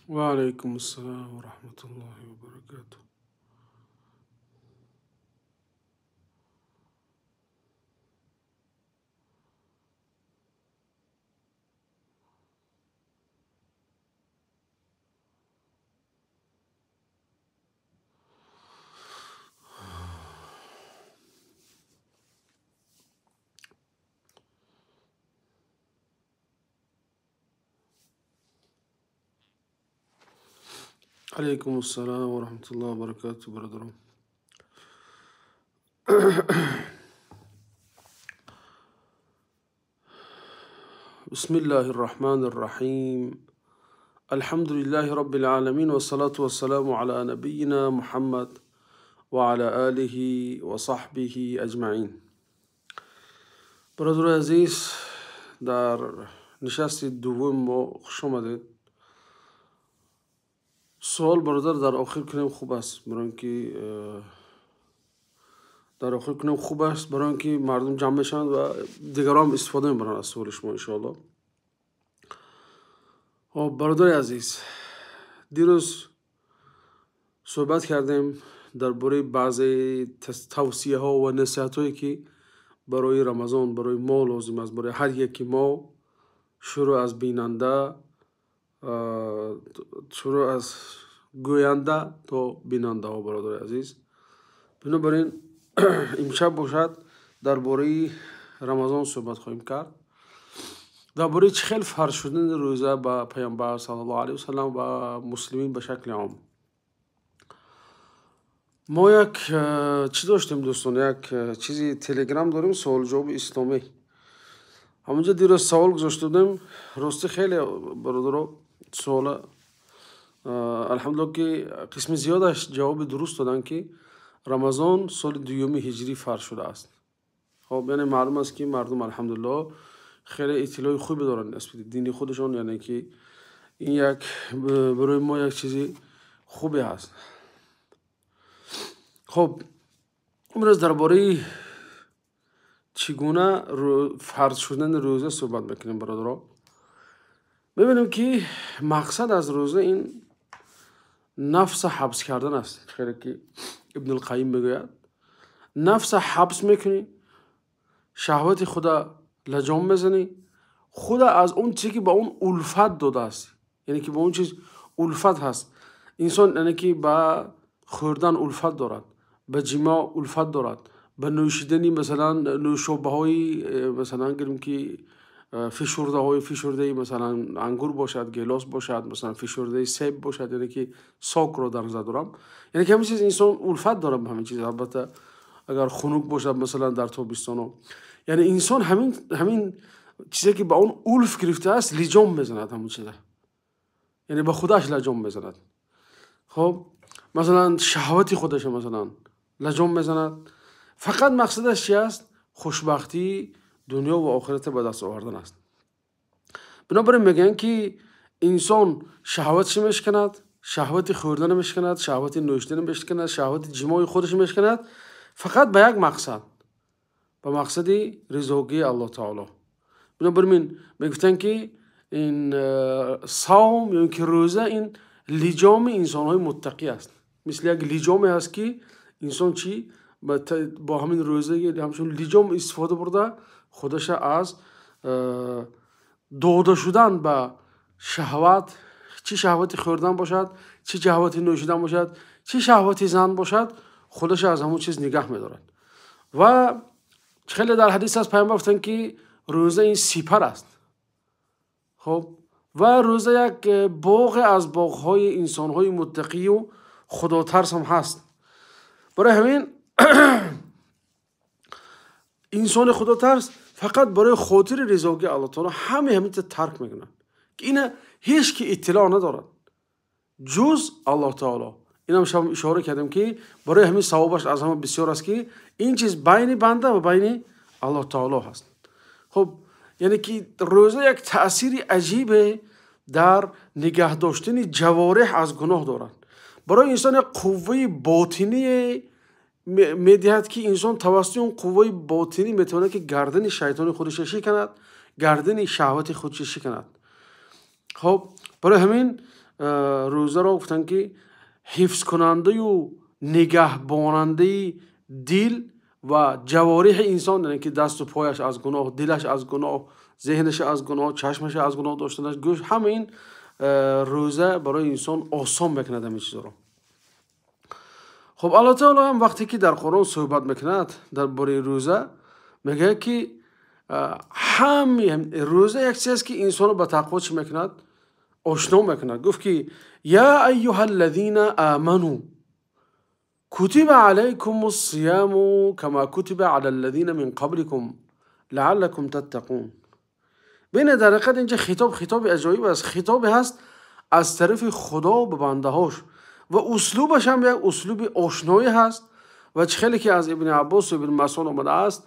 وعليكم السلام ورحمة الله وبركاته. عليكم السلام ورحمة الله وبركاته. برادران، بسم الله الرحمن الرحيم. الحمد لله رب العالمين، والصلاة والسلام على نبينا محمد وعلى آله وصحبه أجمعين. برادر عزیز، در نشست دوم ما خوش آمدید. سوال برادر در آخر کنیم خوب است، برای اینکه در آخر کنیم خوب است، برای اینکه مردم جمع بشن و دیگران هم استفاده میبرن از سوال شما انشاءالله. خب برادر عزیز، دیروز صحبت کردیم درباره بعضی توصیه ها و نصیحت هایی که برای رمضان برای ما لازم است، برای هر یکی ما، شروع از بیننده، شروع از گوینده تا بیننده ها. برادر عزیز، بنابراین امشب باشد درباره رمضان صحبت خواهیم کرد، درباره چه خیلی فرض شدن روزه به پیامبر صلی الله علیه و سلم و مسلمین به شکل عام. ما یک چی داشتیم دوستان، یک چیزی تلگرام داریم، سوال جواب اسلامی. همونجا دیروز سوال گذاشته بودیم. راستی خیلی برادرها سوال، الحمدلله که قسم زیادش جواب درست دادن که رمضان سال دوم هجری فرض شده است. خب یعنی معلوم است که مردم الحمدلله خیلی اطلاع خوبی دارن نسبت به دین خودشون، یعنی که این یک برای ما یک چیزی خوبی هست. خب امروز درباره چگونه فرض شدن روزه صحبت میکنیم برادرها. میبینیم که مقصد از روزه این نفس حبس کردن است. خیلی که ابن القیم میگوید نفس حبس میکنی، شهوت خدا لجام میزنی، خدا از اون چیزی که با اون الفت داده است، یعنی که با اون چیز الفت هست انسان، یعنی که با خوردن الفت دارد، به جماع الفت دارد، به نوشیدنی مثلا نوشابه های مثلا گریم که فشرده های فشرده مثلا انگور باشد، گیلاس باشد، مثلا فشرده سیب باشد، یعنی که ساک رو در نظر دارم، یعنی که همین چیز انسان الفت داره به همین چیز. البته اگر خنک باشد مثلا در تابستان، یعنی انسان همین چیزی که با اون الف گرفته است لجام میزند، همون چیزه، یعنی به خودش لجام میزند. خب مثلا شهوت خودش مثلا لجام میزند، فقط مقصدش چی است؟ خوشبختی دنیا و آخرت به دست آوردن است. بنابراین میگن که انسان شهوتش میشکند، شهوت خوردن میشکند، شهوت نوشیدن میشکند، شهوت جماع خودش میشکند، فقط به یک مقصد، به مقصد رضاگی الله تعالی. بنابراین میگفتن که این صوم یا که روزه این لجام انسان‌های متقی است، مثل یک لجامی است که انسان چی Бо ҳамин рӯза ҳамчун лиҷом истифода бурда, худаша аз дода шудан ба шаҳват, чӣ шаҳвати хӯрдан бошад, чӣ шаҳвати нӯшидан бошад, чӣ шаҳвати зан бошад, худаша аз ҳамон чиз нигаҳ медорад. Ва хеле дар ҳадис аст, пайғамбар гуфтанд, ки рӯза ин сипар аст. Хоб, ва рӯза як боғе аз боғҳои инсонҳои муттақию худотарс ҳам ҳаст. Барои ҳамин инсони худотарс фақат барои хотири ризогии Аллоҳ таоло ҳамин тарк мекунад, ки ина ҳеҷ ки иттилоъ надорад ҷуз Аллоҳ таоло. Инам шаб ишора кардем, ки барои ҳамин савобаш аз ҳама бисёр аст, ки ин чиз байни банда ва байни Аллоҳ таоло ҳаст. Хоб, яъне ки рӯза як таъсири аҷибе дар нигаҳ доштани ҷавореҳ аз гуноҳ дорад. Барои инсон як қувваи ботиние медиҳад, ки инсон тавассути он қувваи ботинӣ метавонад, ки гардани шайтони худашро шиканад, гардани шаҳвати худашро шиканад. Хоб, барои ҳамин рӯзаро гуфтанд, ки ҳифзкунандаю нигаҳбонандаи дил ва ҷавориҳи инсон, яъне ки дасту пояш аз гуноҳ, дилаш аз гуноҳ, зеҳнаш аз гуноҳ, чашмаш аз гуноҳ доштанаш, гӯш, ҳама ин рӯза барои инсон осон мекунад ҳамин чизро. Хоб, Аллоҳ таоло ҳам вақте ки дар Қуръон суҳбат мекунад дар бораи рӯза, мегӯяд, ки ҳами рӯза як чиз аст, ки инсонро ба тақво чӣ мекунад? Ошно мекунад. Гуфт, ки я айюҳа аллазина аману кутиба алайкум ассияму кама кутиба ала аллазина мин қабликум лааллакум таттақун. Бинед, дар ҳақиқат инҷа хитоб хитоби аҷоиб аст, хитобе ҳаст аз тарафи Худо ба бандаҳош ва услубаш ҳам як услуби ошноӣ ҳаст. Ва чӣ хеле ки аз Ибни Аббос ва Ибни Масъуд омадааст,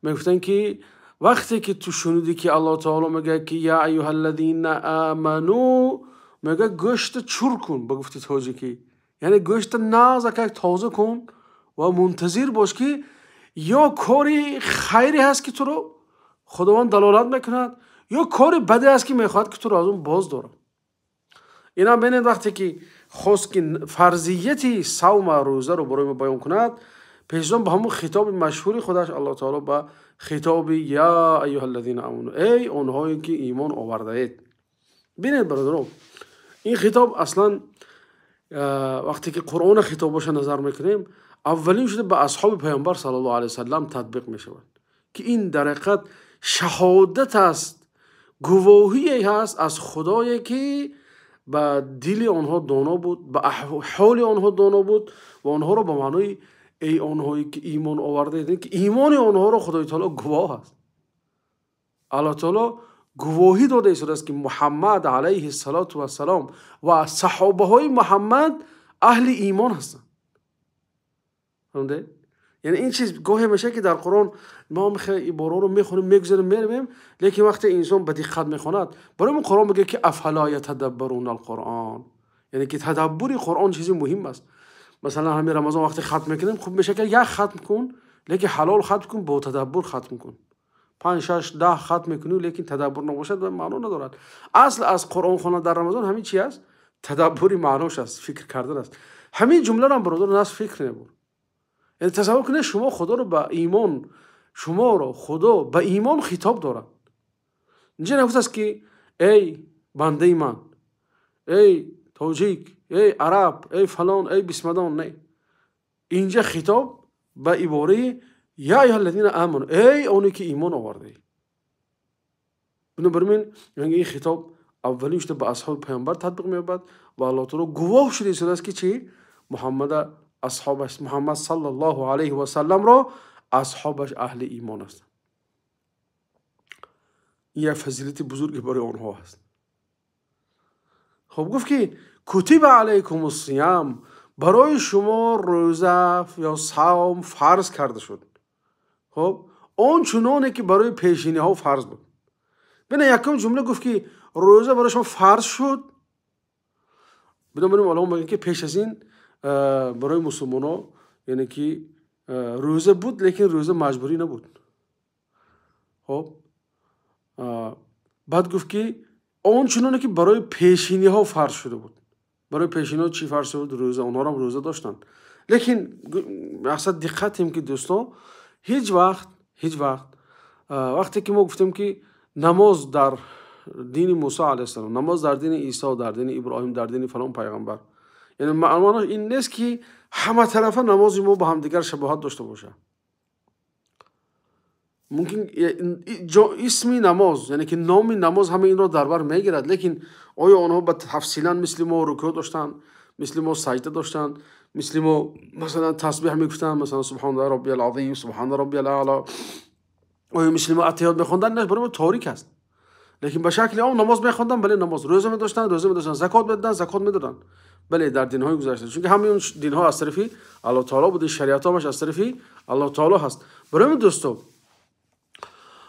мегуфтанд, ки вақте ки ту шунидӣ, ки Аллоҳ таоло мегӯяд, ки я айюҳа аллазина аману, мегӯяд, гӯшта чур кун, ба гуфти тоҷикӣ, яъне гӯшта назакак тоза кун ва мунтазир бош, ки ё кори хайре ҳаст, ки туро Худованд далолат мекунад, ё кори баде аст, ки мехоҳад, ки туро аз он боз дорад. Инам бинед, вақте ки хост, ки фарзияти савма, рӯзаро барои мо баён кунад, пешзон ба ҳамон хитоби машҳури худаш Аллоҳ таоло ба хитоби я айюҳа аллазина аману, эй онҳое ки имон овардаед. Бинед, бародарон, ин хитоб аслан, вақте ки Қуръона хитобаша назар мекунем, аввалин шуда ба асҳоби пайғамбар саллаллоҳу алайҳи васаллам татбиқ мешавад, ки ин дар ҳақиқат шаҳодат аст, гувоҳие ҳаст аз Худое, ки ба дили онҳо доно буд, ба ҳоли онҳо доно буд ва онҳоро ба маънои эй онҳое ки имон овардаед, ки имони онҳоро Худои таоло гувоҳ аст. Аллоҳ таоло гувоҳӣ дода истодааст, ки Муҳаммад алайҳи салоту вассалом ва саҳобаҳои Муҳаммад аҳли имон ҳастанд. Фаҳмидед? Яъне ин чиз гоҳе мешавад, ки дар Қуръон мо ибораро мехонем, мегузарем, меравем, лекин вақте инсон ба диққат мехонад, барои мо Қуръон мегӯяд, ки афала ятадаббаруна алқуръон, яъне ки тадаббури Қуръон чизи муҳим аст. Масалан, ҳамин Рамазон вақте хатм мекунем, хуб мешавад, ки як хатм кун, лекин ҳалол хатм кун, бо тадаббур хатм кун. 5, 6, 10 хатм мекунӣ, лекин тадаббур набошад ва маъно надорад. Асл аз Қуръон хондан дар Рамазон ҳамин чи аст? Тадаббури маънош аст, фикр кардан аст. Ҳамин ҷумларо ҳам, бародар, нас фикр набур. Яъне тасаввур кунед, шумо Худоро ба имон, шуморо Худо ба имон хитоб дорад. Инҷа нагуфтааст, ки эй бандаи ман, эй тоҷик, эй араб, эй фалон, эй бисмадон. Не, инҷа хитоб ба ибораи я айюҳа аллазина аману, эй оне ки имон овардаӣ. Бинобар ин ин хитоб аввалин шуда ба асҳоби пайғамбар татбиқ меёбад ва Аллоҳ таоло гувоҳ шуда истодааст, ки чӣ? Муҳаммада асҳобаш, Муҳаммад саллаллоҳу алайҳи васалламро асҳобаш аҳли имон ҳастанд. Ин як фазилати бузурге барои онҳо ҳаст. Хоб, гуфт, ки кутиба алайкум ассиям, барои шумо рӯза ё савм фарз карда шуд. Хоб, он чуноне ки барои пешиниҳо фарз буд. Бина, якум ҷумла гуфт, ки рӯза барои шумо фарз шуд. Бинобар ин уламо мегӯянд, ки пеш аз ин барои мусулмонҳо, яъне ки рӯза буд, лекин рӯза маҷбурӣ набуд. Хоб, баъд гуфт, ки он чуноне ки барои пешиниҳо фарз шуда буд. Барои пешиниҳо чӣ фарз шуда буд? Рӯза. Онҳоро ҳам рӯза доштанд. Лекин мақсад диққат кунем, ки дӯстон, ҳеҷ вақт, ҳеҷ вақт вақте ки мо гуфтем, ки намоз дар дини Мусо алайҳиссалом, намоз дар дини Исо, дар дини Иброҳим, дар дини фалон пайғамбар, яъне маъноаш ин нест, ки ҳаматарафа намози мо ба ҳамдигар шабоҳат дошта бошад. Мумкин исми намоз, яъне ки номи намоз ҳама инро дар бар мегирад, лекин оё онҳо ба тафсилан мисли мо рукӯъ доштанд, мисли мо саҷда доштанд, мисли мо масалан тасбеҳ мегуфтанд, масалан субҳана роббиял азим, субҳана роббиял аъло, оё мисли мо аттаҳиёт мехонданд? Не, барои мо торик аст. Лекин ба шакли ом намоз мехонданд, бале, намоз, рӯза медоштанд, рӯза медоштанд, закот медоданд, закот медоданд, бале, дар динҳои гузашта, чунки ҳамаи он динҳо аз тарафи Аллоҳ таоло буд, шариатҳо ҳамаш аз тарафи Аллоҳ таоло ҳаст. Барои ҳамин, дӯсто,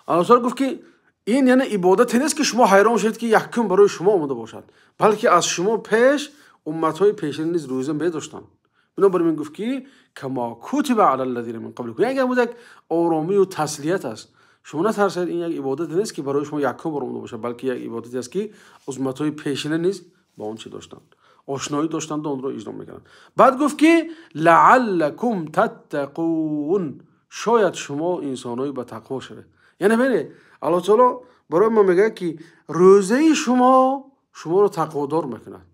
Аллоҳ таоло гуфт, ки ин яъне ибодате нест, ки шумо ҳайрон шавед, ки якум барои шумо омода бошад, балки аз шумо пеш умматҳои пешин низ рӯза медоштанд. Бинобар ин гуфт, ки кама кутиба ала ллазина мин қабликум, яъне як оромию таслият аст. Шумо натарсед, ин як ибодате нест, ки барои шумо якум бор омода бошад, балки як ибодате аст, ки умматҳои пешина низ ба он чӣ доштанд, ошноӣ доштанду онро иҷро мекарданд. Баъд гуфт, ки лааллакум таттақун, шояд шумо инсонҳои ба тақво шавед. Яъне бинед, Аллоҳ таоло барои мо мегӯяд, ки рӯзаи шумо шуморо тақводор мекунад,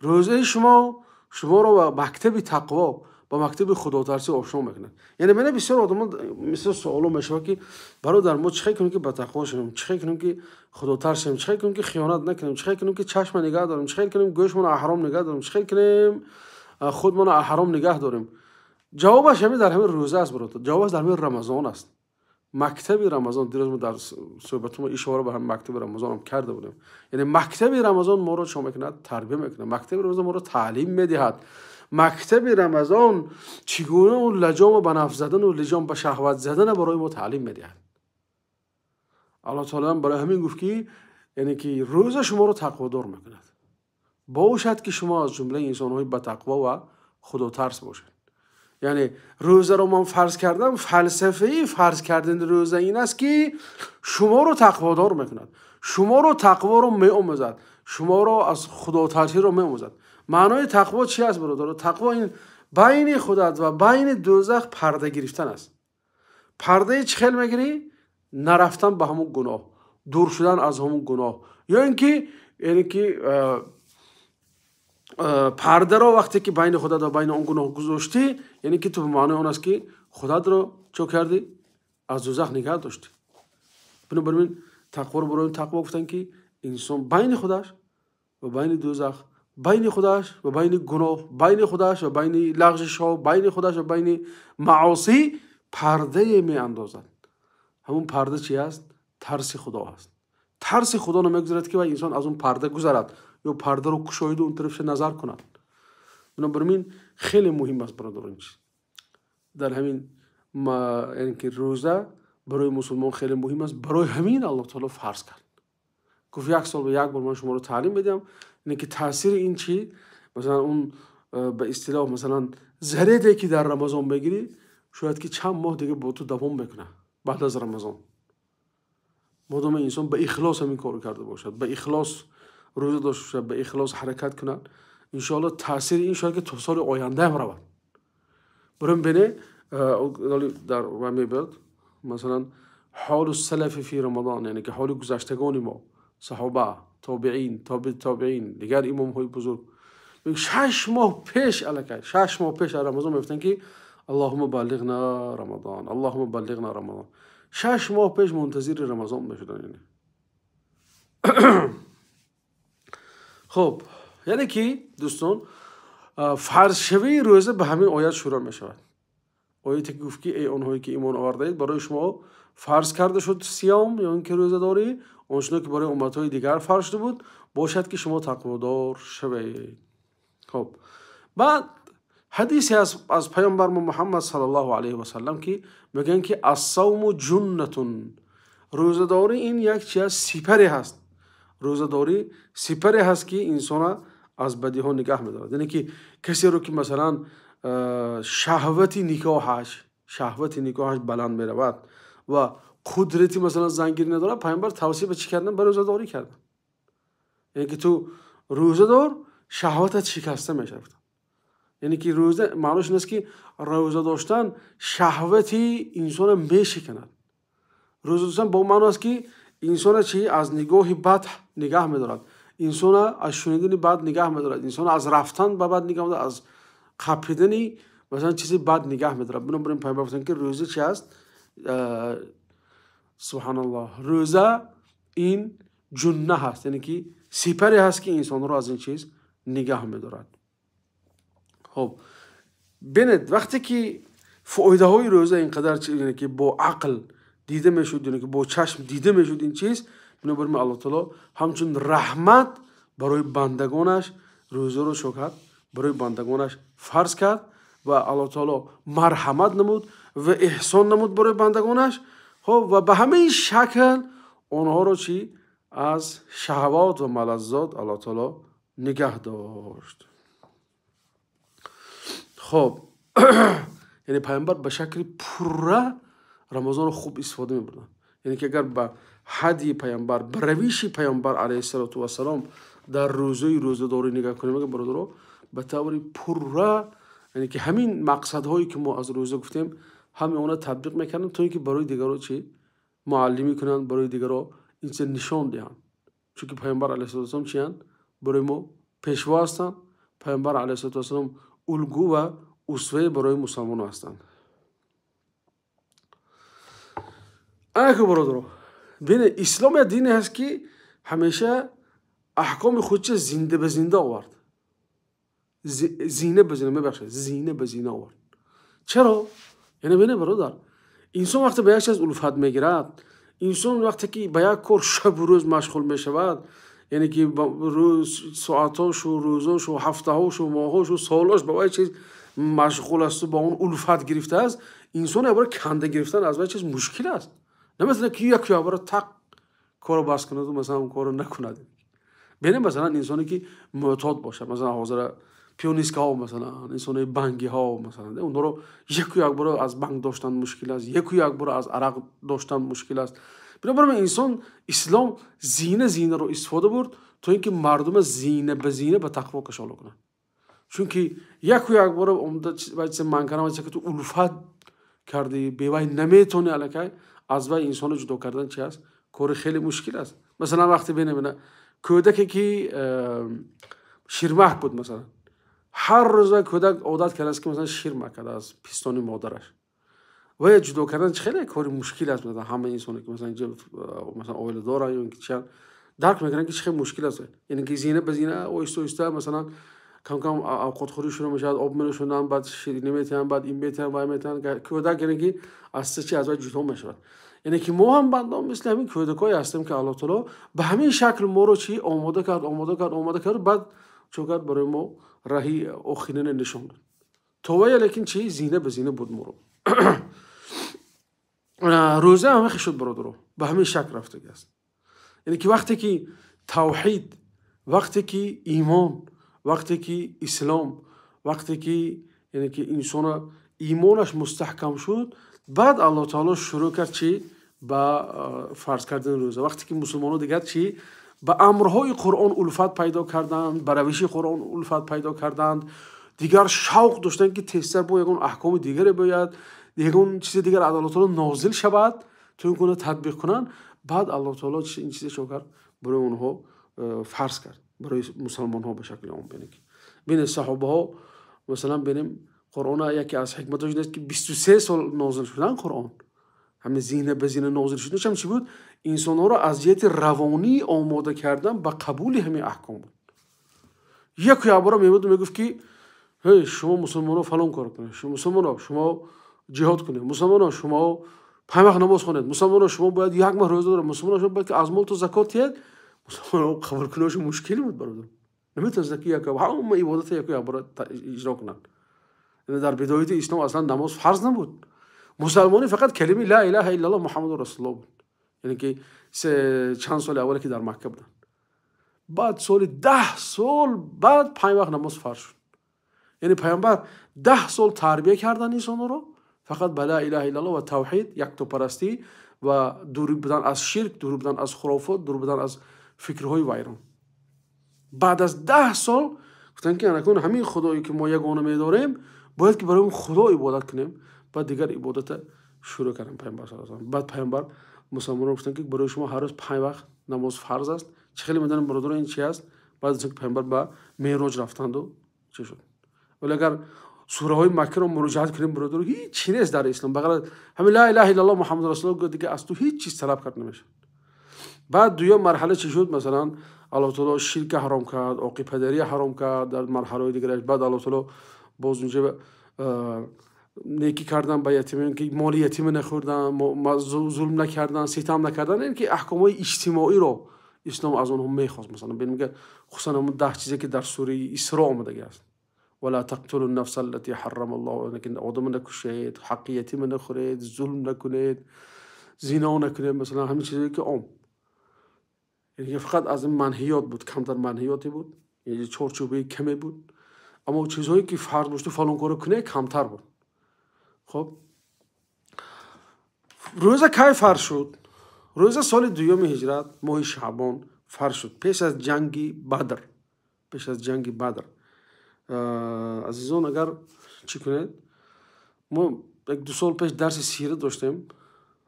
рӯзаи шумо шуморо ба мактаби тақво, ба мактаби худотарсӣ ошно мекунад. Яъне бинед, бисёр одамон мисол суоло мешавад, ки бародар, мо чӣ хел кунем, ки ба тақво шавем, чӣ хел кунем, ки худотарс шавем, чӣ хел кунем, ки хиёнат накунем, чӣ хел кунем, ки чашма нигаҳ дорем, чӣ хел кунем, гӯшмонро аз ҳаром нигаҳ дорем, чӣ хел кунем, худмонро аз ҳаром нигаҳ дорем? Ҷавобаш ҳамин дар ҳамин рӯза аст, бародар, ҷавобаш дар ҳамин Рамазон аст, мактаби Рамазон. Дирӯз мо дар суҳбатумо ишора ба ҳамин мактаби Рамазонам карда будем. Яъне мактаби Рамазон моро чӣ мекунад? Тарбия мекунад. Мактаби Рамазон моро таълим медиҳад. Мактаби Рамазон чӣ гуна он лаҷома ба нафс задану лиҷом ба шаҳват задана барои мо таълим медиҳад. Аллоҳ таоло барои ҳамин гуфт, ки яъне ки рӯза шуморо тақводор мекунад, бошад, ки шумо аз ҷумлаи инсонҳои ба тақво ва худотарс бошед. Яъне рӯзаро ман фарз кардам, фалсафаи фарз кардани рӯза ин аст, ки шуморо тақводор мекунад, шуморо тақворо меомӯзад, шуморо аз худотарсиро меомӯзад. Маънои тақво чи аст, бародаро? Тақво ин байни худат ва байни дӯзах парда гирифтан аст. Пардаи чӣ хел мегирӣ? Нарафтан ба ҳамун гуноҳ, дур шудан аз ҳамун гуноҳ, ё ин ки яъне ки пардаро вақте ки байни худат ва байни он гуноҳ гузоштӣ, яъне ки ту ба маънои он аст, ки худатро чо кардӣ? Аз дӯзах нигаҳ доштӣ. Бинобар ин тақворо барои тақво гуфтанд, ки инсон байни худаш ва байни дӯзах, байни худаш ва байни гуноҳ, байни худаш ва байни лағжишҳо, байни худаш ва байни маосӣ пардае меандозад. Ҳамун парда чи аст? Тарси Худо аст. Тарси Худо намегузарад, ки вай инсон аз он парда гузарад ё пардаро кушоиду он тарафша назар кунад. Бинобар ин хеле муҳим аст, бародарон, чиз дар ҳамин, яъне ки рӯза барои мусулмон хеле муҳим аст. Барои ҳамин Аллоҳ таоло фарз кард, гуфт: як сол ба як бор ман шуморо таълим медиҳам. Яъне ки таъсири ин чи, масалан, он ба истилоҳ, масалан, заряде ки дар Рамазон мегирӣ, шояд ки чанд моҳ дига бо ту давом мекунад баъд аз Рамазон, модоме инсон ба ихлос ҳамин корро карда бошад, ба ихлос рӯза дошта бошад, ба ихлос ҳаракат кунад, иншоалло таъсири ин шояд ки то соли ояндаам равад. Барои бине, дар ва мебиёд, масалан, ҳолу салафи фи Рамазон, яъне ки ҳоли гузаштагони мо, саҳоба, тобеин, тобеи тобеин, дигар имомҳои бузург, 6 моҳ пеш, аллакай 6 моҳ пеш аз Рамазон мегуфтанд, ки аллоҳума баллиғна Рамазон, аллоҳума баллиғна Рамазон. 6 моҳ пеш мунтазири Рамазон мешуданд. Яъне хуб, яъне ки дӯстон, фарзшавии рӯза ба ҳамин оят шурӯъ мешавад, ояте ки гуфт, ки эй онҳое ки имон овардаед, барои шумо фарз карда шуд сиём ё ин ки рӯзадорӣ, он чунон ки барои умматҳои дигар фарз шуда буд, бошад, ки шумо тақводор шавед. Хуб, баъд ҳадисе аз паёмбар Муҳаммад саллаллоҳу алайҳи васаллам, ки мегӯянд, ки ассавму ҷуннатун, рӯзадорӣ ин як чи аст? Сипаре ҳаст. Рӯзадорӣ сипаре ҳаст, ки инсона аз бадиҳо нигаҳ медорад. Яъне ки касеро ки масалан шаҳвати никоҳаш баланд меравад ва қудрати масалан зангирӣ надорад, паёмбар тавсия ба чӣ кардан? Ба рӯзадорӣ кардан. Яъне ки ту рӯза дор, шаҳватат шикаста мешавад. Яъне ки рӯза маънош ин аст, ки рӯза доштан шаҳвати инсонро мешиканад. Рӯза доштан бо маъно аст, ки инсонро чи аз нигоҳи бад нигаҳ медорад, инсонро аз шунидани бад нигаҳ медорад, инсонро аз рафтан ба бад нигаҳ медорад, аз қапидани масалан чизи бад нигаҳ медорад. Бинобар ин Пайғамбар гуфтанд, ки рӯза чи аст? Субҳаналлоҳ, рӯза ин ҷунна ҳаст, яъне ки сипаре ҳаст, ки инсонро аз ин чиз нигаҳ медорад. Хоб, бинед, вақте ки фоидаҳои рӯза ин қадар, яъне ки бо ақл дида мешуд, яъне ки бо чашм дида мешуд ин чиз, бинобар ин Аллоҳ таоло ҳамчун раҳмат барои бандагонаш рӯзаро чо кард? Барои бандагонаш фарз кард ва Аллоҳ таоло марҳамат намуд ва эҳсон намуд барои бандагонаш. Хоб, ва ба ҳамин шакл онҳоро чи аз шаҳвот ва малаззот Аллоҳ таоло нигаҳ дошт. Хоб, яъне Пайғамбар ба шакли пурра Рамазонро хуб истифода мебурданд. Яъне ки агар ба ҳадии Пайғамбар, ба равиши Пайғамбар алайҳиссалоту вассалом дар рӯзаи рӯзадорӣ нигоҳ кунем, агар бародаро, ба таври пурра, яъне ки ҳамин мақсадҳое ки мо аз рӯза гуфтем, ҳамаи онро татбиқ мекарданд, то ин ки барои дигаро чи муаллимӣ кунанд, барои дигаро ин чиз нишон диҳанд. Чунки Пайғамбар алайҳиссалоту вассалом чиянд? Барои мо пешво ҳастанд. Пайғамбар алайҳиссалоту вассалом улгӯ ва усвае барои мусалмонон ҳастанд. Анаку бародаро, бинед, ислом як дине ҳаст, ки ҳамеша аҳкоми худша зинда ба зинда овард. Зина ба зина, мебахшед, зина ба зина овард. Чаро? Яъне бинед бародар, инсон вақте ба як чиз улфат мегирад, инсон вақте ки ба як кор шабу рӯз машғул мешавад, яъне ки рӯз, соатҳошу, рӯзошу, ҳафтаҳошу, моҳошу, солҳош ба вай чиз машғул асту ба он улфат гирифтааст, инсон якбора канда гирифтан аз вай чиз мушкил аст. Намесалан ки як якбора тақ корро бас кунаду масалан он корро накунад. Бинем, масалан, инсоне ки мӯътод бошад, масалан ҳозира пионисткаҳо, масалан инсонои бангиҳо, масалан онҳоро яку якбора аз банг доштан мушкил аст, яку якбора аз арақ доштан мушкил аст. Бинобар ин инсон ислом зина зинаро истифода бурд, то ин ки мардума зина ба зина ба тақво кашола кунад. Чунки яку якбора омада вай чизе ман кардам, вай чизе ки ту улфат кардӣ, бевай наметавонӣ, аллакай аз вай инсонро ҷудо кардан чи аст? Кори хеле мушкил аст. Масалан вақте бинем, кӯдаке ки ширмак буд, масалан ҳар рӯз вай кӯдак одат кардааст, ки масалан шир макад аз пистони модараш, вай ҷудо кардан чи хеле кори мушкил аст. Масалан ҳама инсоне ки масалан инҷо масалан оила доранд ё ин ки чиан дарк мекунанд, ки чӣ хеле мушкил аст. Яъне ки зина ба зина оҳиста оҳиста масалан кам кам авқотхӯрӣ шурӯъ мешавад, об менӯшонанд, баъд ширинӣ метиҳанд, баъд ин метиҳанд, вай метиҳанд, кӯдак яъне ки аз чи аз вай ҷудо мешавад. Яъне ки мо ҳам бандон мисли ҳамин кӯдакҳое ҳастем, ки Аллоҳ таоло ба ҳамин шакл моро чи омода кард, омода кард, омода кард, баъд чо кард, барои мо раҳи охирине нишон дод. То вая лекин чи зина ба зина буд моро. Рӯза ҳам ҳамин шуд бародаро, ба ҳамин шакл рафтагӣ аст. Яъне ки вақте ки тавҳид, вақте ки имон, вақте ки ислом, вақте ки яъне ки инсона имонаш мустаҳкам шуд, баъд Аллоҳ таоло шурӯъ кард чи ба фарз кардани рӯза. Вақте ки мусулмонҳо дигар чи ба амрҳои Қуръон улфат пайдо карданд, ба равиши Қуръон улфат пайдо карданд, дигар шавқ доштанд, ки тезтар бо ягон аҳкоми дигаре биёяд, ягон чизи дигар аз Аллоҳ таоло нозил шавад, то ин куна татбиқ кунанд. Баъд Аллоҳ таоло ин чизе чо кард, барои онҳо фарз кард, барои мусалмонҳо ба шакли ом. Бинед, саҳобаҳо масалан бинем, Қуръона яке аз ҳикматҳош ин аст, ки 23 сол нозил шудан Қуръон, ҳамин зина ба зина нозил шуданаш ҳам чӣ буд? Инсонҳоро аз ҷиҳати равонӣ омода кардан ба қабули ҳамин аҳком буд. Яку якбора меомаду мегуфт, ки ҳей, шумо мусулмонҳо фалон кор кунед, шумо мусулмонҳо, шумо ҷиҳод кунед, мусулмонҳо, шумо 5 вақт намоз хонед, мусулмонҳо, шумо бояд як моҳ рӯза доред, мусулмонҳо, шумо бояд ки аз молтон закот диҳед. Мусулмонҳо қабул кунашон мушкил буд бародар, наметавонистанд ки ҳама ибодатро яку якбора иҷро кунанд. Яъне дар бидояти ислом аслан намоз фарз набуд. Мусалмонӣ фақат калимаи ла илаҳа иллаллоҳ Муҳаммаду расулуллоҳ буд. Яъне ки чанд соли аввале ки дар Макка буданд. Баъд соли 10 сол баъд 5 вақт намоз фарз шуд. Яъне Пайғамбар 10 сол тарбия кардан инсонҳоро фақат ба ла илаҳа иллаллоҳ ва тавҳид, яктопарастӣ ва дур будан аз ширк, дур будан аз хурофот, дур будан аз фикрҳои вайрон. Баъд аз 10 сол Гуфтанд ки анакун ҳамин худое ки мо ягона медорем, бояд ки барои худо ибодат кунем. Баъд дигар ибодата шурӯъ кардем пайғамбар саллаллоҳу алайҳи васаллам. Баъд пайғамбар мусалмонон гуфтанд ки барои шумо ҳар рӯз 5 вақт намоз фарз аст. Чӣ хеле медонем бародарон ин чи аст? Баъд аз он ки пайғамбар ба Меъроҷ рафтанду чӣ шуд. Вале агар сураҳои Маккаро муроҷиат кунем бародарон, ҳеҷ чи нест дар ислом. Ба ғайр аз ҳамин ла илаҳа иллаллоҳ Муҳаммад расулуллоҳ дигар аз ту ҳеҷ чиз талаб кард намешавад. Баъд дуюм марҳала чӣ шуд? Масалан Аллоҳ таоло ширка ҳаром кард, оқи падария ҳаром кард дар марҳалаҳои дигараш. Баъд Аллоҳ таоло боз унҷа некӣ кардан ба ятимон, ки моли ятима нахӯрдан, зулм накардан, ситам накардан, ин ки аҳкомҳои иҷтимоиро ислом аз онҳо мехост. Масалан бинем ки хусусан ҳамон 10 чизе ки дар сураи Исро омадагӣ аст. Вала тақтулу нафса аллати ҳаррама Аллоҳ, ки одама накушед, ҳаққи ятима нахӯред, зулм накунед, зино накунед, масалан ҳамин чизое ки ом. Яъне фақат аз ин манҳиёт буд, камтар манҳиёте буд, яъне чорчӯбаи каме буд, аммо чизҳое ки фарз бошад фалон корро кунед камтар буд. Хоб рӯза кай фарз шуд? Рӯза соли дуюми ҳиҷрат, моҳи Шаъбон фарз шуд, пеш аз ҷанги Бадр. Пеш аз ҷанги Бадр. Азизон, агар чӣ кунед, мо 1-2 сол пеш дарси сира доштем,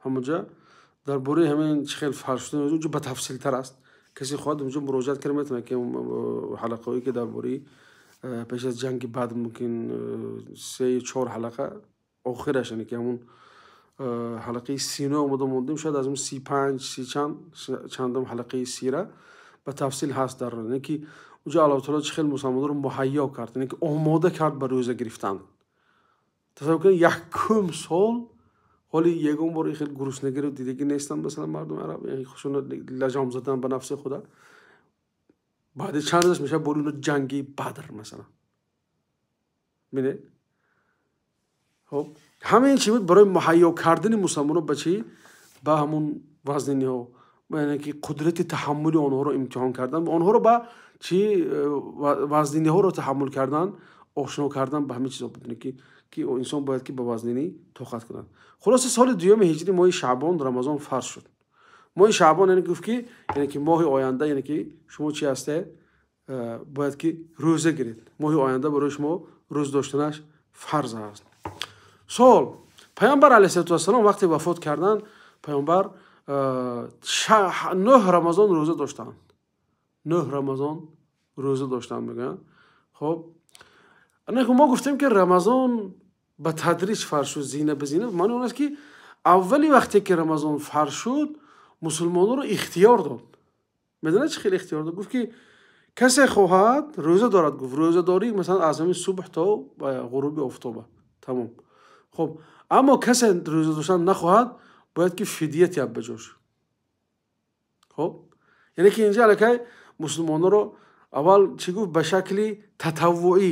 ҳамонҷа дар бораи ҳамин чӣ хел фарз шудан унҷо ба тафсилтар аст. Касе хоҳад унҷо муроҷиат карда метавонад, ки ҳалақаҳое ки дар бораи пеш аз ҷанги Бадр мумкин 3-4 ҳалақа охираш, яъне ки ҳамон ҳалақаи 39 омада мондем, шояд аз он 35, 30 чанд, чандум ҳалақаи сира ба тафсил ҳаст дар, яъне ки унҷо Аллоҳ таоло чӣ хел мусалмононро муҳайё кард, яъне ки омода кард ба рӯза гирифтан. Тасаввур кунед, якум сол ҳоли ягон бор ин хел гуруснагиро дидагӣ нестанд масалан мардуми араб, яъне худшонро лаҷом задан ба нафси худа. Баъди чанд рӯз мешавад бори оно ҷанги Бадр масалан. Бинед? Хоб ҳамин чи буд барои муҳайё кардани мусалмонон ба чӣ? Ба ҳамун вазниниҳо, яъне ки қудрати таҳаммули онҳоро имтиҳон кардан, онҳоро ба чӣ вазниниҳоро таҳаммул кардан, ошно кардан ба ҳамин чизҳо буд, яъне ки инсон бояд ки ба вазнинӣ тоқат кунад. Хулоса соли дуюми ҳиҷрӣ моҳи Шаъбон Рамазон фарз шуд. Моҳи Шаъбон яъне гуфт ки яъне ки моҳи оянда, яъне ки шумо чӣ ҳастед? Бояд ки рӯза гиред. Моҳи оянда барои шумо рӯз доштанаш фарз аст. Сол Пайғамбар алайҳиссалоту вассалом вақте вафот карданд, Пайғамбар 9 Рамазон рӯза доштанд. 9 Рамазон рӯза доштанд мегӯянд. Хоб мо гуфтем ки Рамазон ба тадриҷ фарз шуд, зина ба зина. Маъни он аст ки аввали вақте ки Рамазон фарз шуд, мусулмононро ихтиёр дод. Медонед чӣ хел ихтиёр дод? Гуфт ки касе хоҳад рӯза дорад, гуфт рӯзадорӣ масалан аз ҳамин субҳ то ғуруби офтоба тамом. Хоб аммо касе рӯза доштан нахоҳад, бояд ки фидия тиҳад ба ҷош. Хоб яъне ки инҷа аллакай мусулмононро аввал чӣ гуфт? Ба шакли татаввуӣ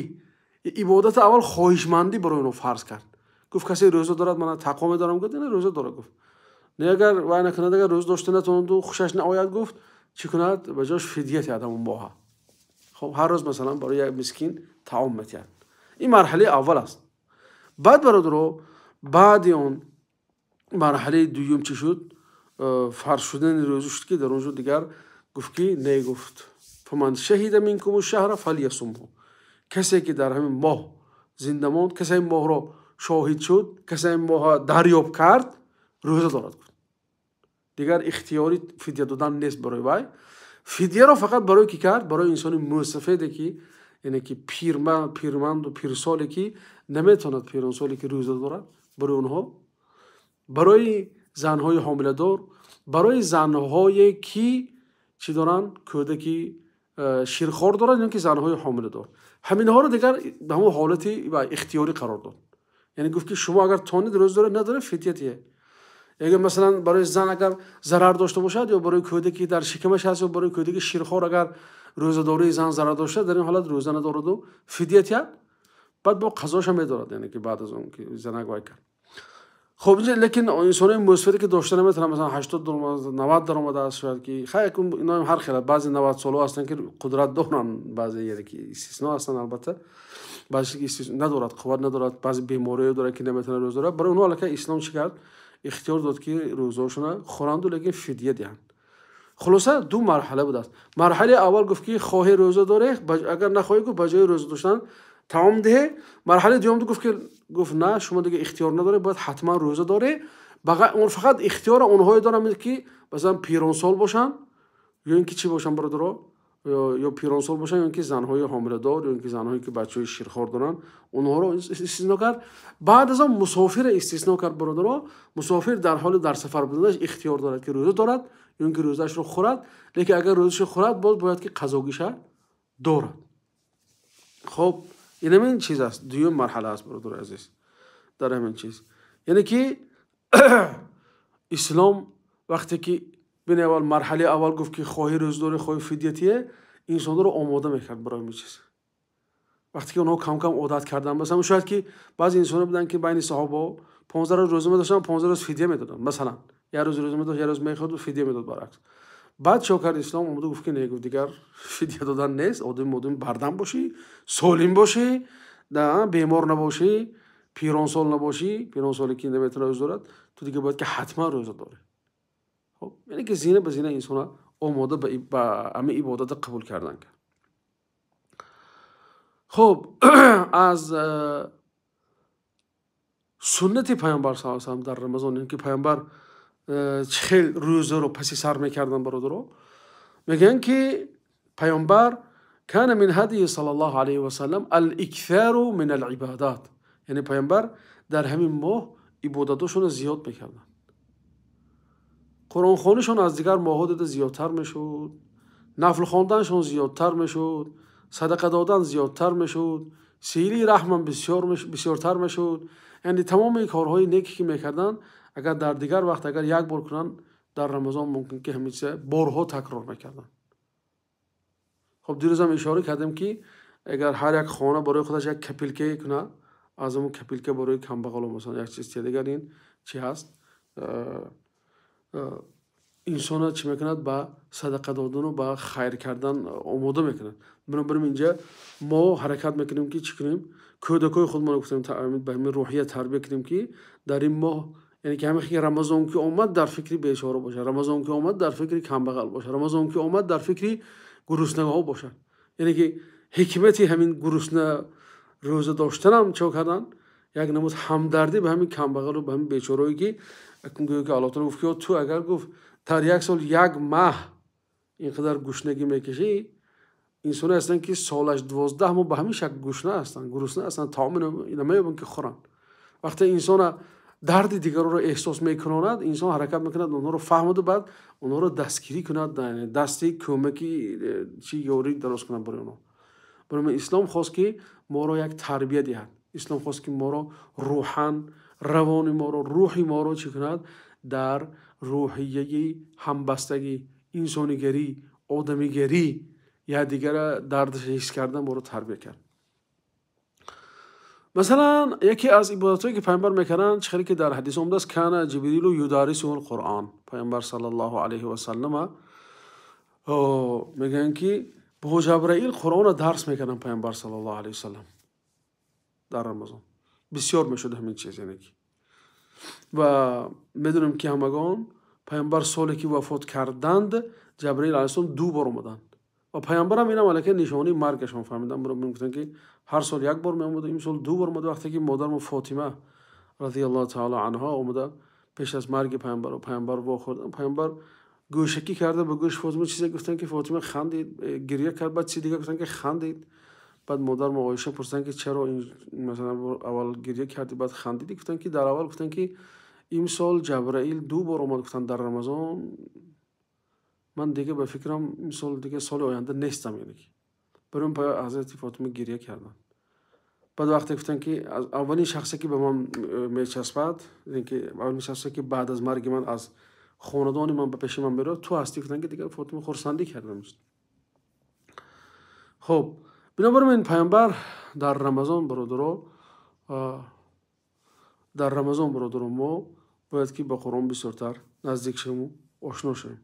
ибодата аввал хоҳишмандӣ барои онҳо фарз кард. Гуфт касе рӯза дорад, ман тақво медорам, гуфт не рӯза дорад, гуфт не агар вай накунад, агар рӯза дошта натавонаду хушаш наояд, гуфт чӣ кунад? Ба ҷош фидия тиҳад ҳамон моҳа. Хоб ҳар рӯз масалан барои як мискин таом метиҳад. Ин марҳалаи аввал аст. Баъд бародаро баъди он марҳалаи дуюм чӣ шуд? Фарз шудани рӯза шуд ки дар он ҷо дигар гуфт ки не, гуфт фаман шаҳида минкум шаҳра фалйасумҳу. Касе ки дар ҳамин моҳ зинда монд, касе ин моҳро шоҳид шуд, касе ин моҳро дарёб кард, рӯза дорад, гуфт. Дигар ихтиёри фидия додан нест барои вай. Фидияро фақат барои ки кард? Барои инсони мӯсафеде ки яъне ки пирманду пирсоле ки наметавонад, пиронсоле ки рӯза дорад, барои онҳо, барои занҳои ҳомиладор, барои занҳое ки чӣ доранд? Кӯдаки ширхор доранд ё ки занҳои ҳомиладор. Ҳаминҳоро дигар ба ҳамон ҳолати ихтиёрӣ қарор дод. Яъне гуфт ки шумо агар тонед рӯза доред, надоред, фидия диҳед. Агар масалан барои зан агар зарар дошта бошад ё барои кӯдаке дар шикамаш ҳаст ё барои кӯдаки ширхор агар рӯзадории зан зарар дошта, дар ин ҳолат рӯза надораду фидия диҳад, баъд бо қазоша медорад, яъне ки баъд аз он ки занак вай кард. Хоб инҷа лекин инсонои мӯсафеде ки дошта наметавонанд, масалан 80 даромада, 90 даромадааст, шояд ки хай иноам ҳар хел, баъзе 90 солҳо ҳастанд ки қудрат доранд, баъзе яъне ки истисно ҳастанд албатта, баъзе ки надорад, қувват надорад, баъзе бемориҳое дорад ки наметавонад рӯза дорад. Барои онҳо аллакай ислом чӣ кард? Ихтиёр дод ки рӯзаҳошонро хӯранду лекин фидия диҳанд. Хулоса ду марҳала будааст. Марҳалаи аввал гуфт ки хоҳӣ рӯза дорӣ, агар нахоҳӣ гуфт ба ҷои рӯза доштан таом деҳ. Марҳалаи дуюм гуфт ки гуфт на, шумо дига ихтиёр надоред, бояд ҳатман рӯза дорӣ. Он фақат ихтиёра онҳое доранд ки масалан пиронсол бошанд ё ин ки чӣ бошанд бародаро, ё пиронсол бошанд ё ин ки занҳои ҳомиладор ё ин ки занҳое ки бачаҳои ширхор доранд, онҳоро истисно кард. Баъд аз он мусофирро истисно кард бародаро. Мусофир дар ҳоли дар сафар буданаш ихтиёр дорад ки рӯза дорад ё ин ки рӯзаашро хӯрад, лекин агар рӯзаашро хӯрад боз бояд ки қазогиша дорад. Хоб ин ҳамин чиз аст, дуюм марҳала аст бародари азиз дар ҳамин чиз. Яъне ки ислом вақте ки бин аввал марҳалаи аввал гуфт ки хоҳӣ рӯза дорӣ, хоҳӣ фидятие, инсонро омода мекард барои ҳамин чиз. Вақте ки онҳо кам-кам одат карданд, масалан шояд ки баъзе инсонҳо буданд ки байни саҳобаҳо 15 рӯз рӯза медоштанд, 15 рӯз фидя медоданд. Масалан як рӯз рӯза медошт, як рӯз мехӯрд ва фидя медод баръакс. Баъд чӣ кард ислом? Омада гуфт ки не, гуфт дигар фидя додан нест, одами бардам бошӣ, солим бошӣ, бемор набошӣ, пиронсол набошӣ, пиронсоле ки наметавонад рӯза дорад, ту дига бояд ки ҳатман рӯза дорӣ. Хоб яъне ки зина ба зина инсонро омода ба ҳамин ибодатро қабул кардан кард. Хоб аз суннати пайғамбар саллаллоҳу алайҳи васаллам дар Рамазон, яъне ки пайғамбар чӣ хел рӯзаро паси сар мекарданд бародаро, мегӯянд ки пайғамбар кана мин ҳадии саллаллоҳу алайҳи васаллам ал-иксару мин ал-ибадат, яъне пайғамбар дар ҳамин моҳ ибодатошонро зиёд мекарданд. Қуръонхонишон аз дигар моҳҳо дида зиёдтар мешуд, нафл хонданшон зиёдтар мешуд, садақа додан зиёдтар мешуд, силаи раҳмам бисёртар мешуд. Яъне тамоми корҳои неке ки мекарданд, агар дар дигар вақт агар як бор кунанд, дар Рамазон мумкин ки ҳамин чиза борҳо такрор мекарданд. Хоб дирӯзам ишора кардем ки агар ҳар як хона барои худаш як капилкае кунад, аз ҳамон капилка барои камбағало масалан як чиз дигар ин чӣ ҳаст? Инсонро чӣ мекунад? Ба садақа додану ба хайр кардан омода мекунад. Бинобар ин инҷа мо ҳаракат мекунем ки чӣ кунем? Кӯдакҳои худмонро гуфтем ба ҳамин рӯҳия тарбия кунем ки дар ин моҳ, яъне ки ҳамин ки Рамазон ки омад дар фикри бечора бошад, Рамазон ки омад дар фикри камбағал бошад, Рамазон ки омад дар фикри гуруснаҳо бошад. Яъне ки ҳикмати ҳамин гурусна рӯза доштанам чӣ кардан? Як намуд ҳамдардӣ ба ҳамин камбағалу ба ҳамин бечорое ки гӯё ки Аллоҳ таоло гуфт ки ту агар гуфт дар як сол як маҳ ин қадар гушнагӣ мекашӣ, инсоне ҳастанд ки солаш 12 моҳ ба ҳамин шакл гушна ҳастанд, гурусна ҳастанд, таом намеёбанд ки хӯранд. Вақте инсона дарди дигарро эҳсос мекунонад, инсон ҳаракат мекунад онҳоро фаҳмаду баъд онҳоро дастгирӣ кунад, дасти кӯмаки чи ёрӣ дароз кунад барои онҳо. Барои ислом хост ки моро як тарбия диҳад. Ислом хост ки моро рӯҳан, равони моро, рӯҳи моро чӣ кунад? Дар рӯҳияи ҳамбастагӣ, инсонигарӣ, одамигарӣ я дигара дардаш ҳис кардан моро тарбия кард. Масалан яке аз ибодатҳое ки пайғамбар мекарданд, чӣ хеле ки дар ҳадис омадааст, кана ҷибрилу юдарисуҳул қуръон. Пайғамбар саллаллоҳу алайҳи васаллама мегӯянд ки бо Ҷабраил Қуръонро дарс мекарданд пайғамбар саллаллоҳу алайҳи васаллам дар Рамазон. Бисёр мешуд ҳамин чиз, яъне ки ва медонем ки ҳамагон пайғамбар соле ки вафот карданд, Ҷабраил алайҳиссалом ду бор омаданд ва пайғамбарам инам аллакай нишонаи маргашон фаҳмиданд. Гуфтанд ки ҳар сол як бор меомад, имсол ду бор омад. Вақте ки модармо Фотима радиаллоҳу таоло анҳо омада пеш аз марги пайғамбар пайғамбар вохӯрд, пайғамбар гӯшакӣ карда ба гӯши Фотима чизе гуфтанд ки Фотима хандид, гиря кард, баъд чизи дигар гуфтанд ки хандид. Баъд модармо Оиша пурсиданд ки чаро масалан аввал гиря кардӣ баъд хандидӣ? Гуфтанд ки дар аввал гуфтанд ки имсол Ҷабраил ду бор омад, гуфтанд дар Рамазон, ман дига ба фикрам имсол дига соли оянда нестам, яъне ки барои ҳазрати Фотима гиря карданд. Баъд вақте гуфтанд ки аввалин шахсе ки ба ман мечаспад, яъне ки аввалин шахсе ки баъд аз марги ман аз хонадони ман ба пеши ман меравад, ту ҳастӣ. Гуфтанд ки дигар Фотима хурсандӣ кардам. Хоб бинобар ин пайғамбар дар Рамазон бародаро, дар Рамазон бародаро мо бояд ки ба Қуръон бисёртар наздик шавем, ошно шавем.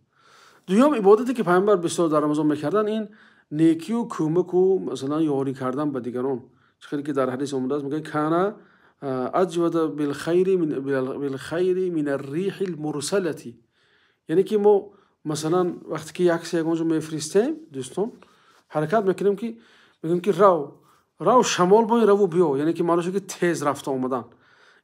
Дуюм ибодате ки пайғамбар бисёр дар Рамазон мекарданд, ин некию кӯмаку масалан ёрӣ кардан ба дигарон. Чӣ хеле ки дар ҳадис омадааст, мегӯяд кана аҷвада билхайри мин арриҳи лмурсалати, яъне ки мо Масалан, вақте ки як се ягон ҷо мефиристем, дӯстон, ҳаракат мекунем, ки мегӯем, ки рав, рав, шамол бо раву биё, яъне ки маънош ки тез рафта омадан.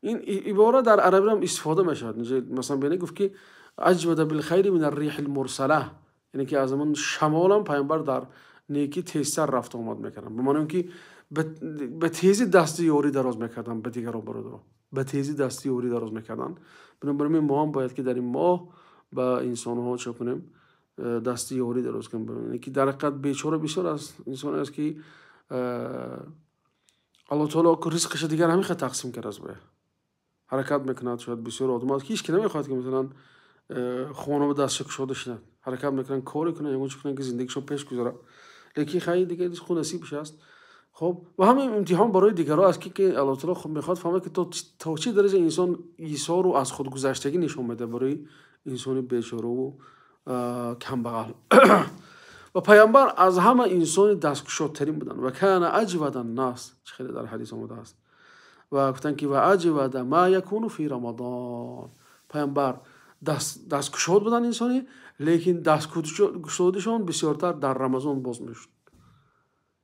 Ин ибора дар арабиам истифода мешавад. Масалан, бинед, гуфт, ки أجود بالخير من الريح المرسلة, яъне ки аз ҳамон шамолам пайғамбар дар некӣ тезтар рафта омад мекарданд, ба маънои ки ба тезӣ дасти ёрӣ дароз мекарданд ба дигарон. Бародаро, ба тезӣ дасти ёрӣ дароз мекарданд. Бинобар ин мо ҳам бояд, ки дар ин моҳ ба инсонҳо чӣ кунем? Дасти ёрӣ дароз кунем, ки дар ҳақиқат бечора бисёр аст. Инсоне аст, ки Аллоҳ таоло ризқаша дигар ҳамин хел тақсим кардааст, бояд ҳаракат мекунад. Шояд бисёр одам аст, ки ҳеч ки намехоҳад, ки масалан хона ба дастша кушода шинад. Ҳаракат мекунанд, коре кунанд, ягон чиз кунанд, ки зиндагишон пеш гузарад, лекин хайр, дигар ризқу насибаш аст. Хоб, ва ҳамин имтиҳон барои дигарҳо аст, ки Аллоҳ таоло хуб мехоҳад фаҳмад, ки то чӣ дараҷа инсон исору аз худгузаштагӣ нишон медиҳад барои инсони бечораву камбағал. Ва пайғамбар аз ҳама инсони дасткушодтарин буданд. وكان أجود الناس, чӣ хеле дар ҳадис омадааст. Ва гуфтанд, ки وأجود ما يكون في رمضان. Пайғамбар дасткушод буданд инсони, лекин дасткушодишон бисёртар дар Рамазон боз мешуд.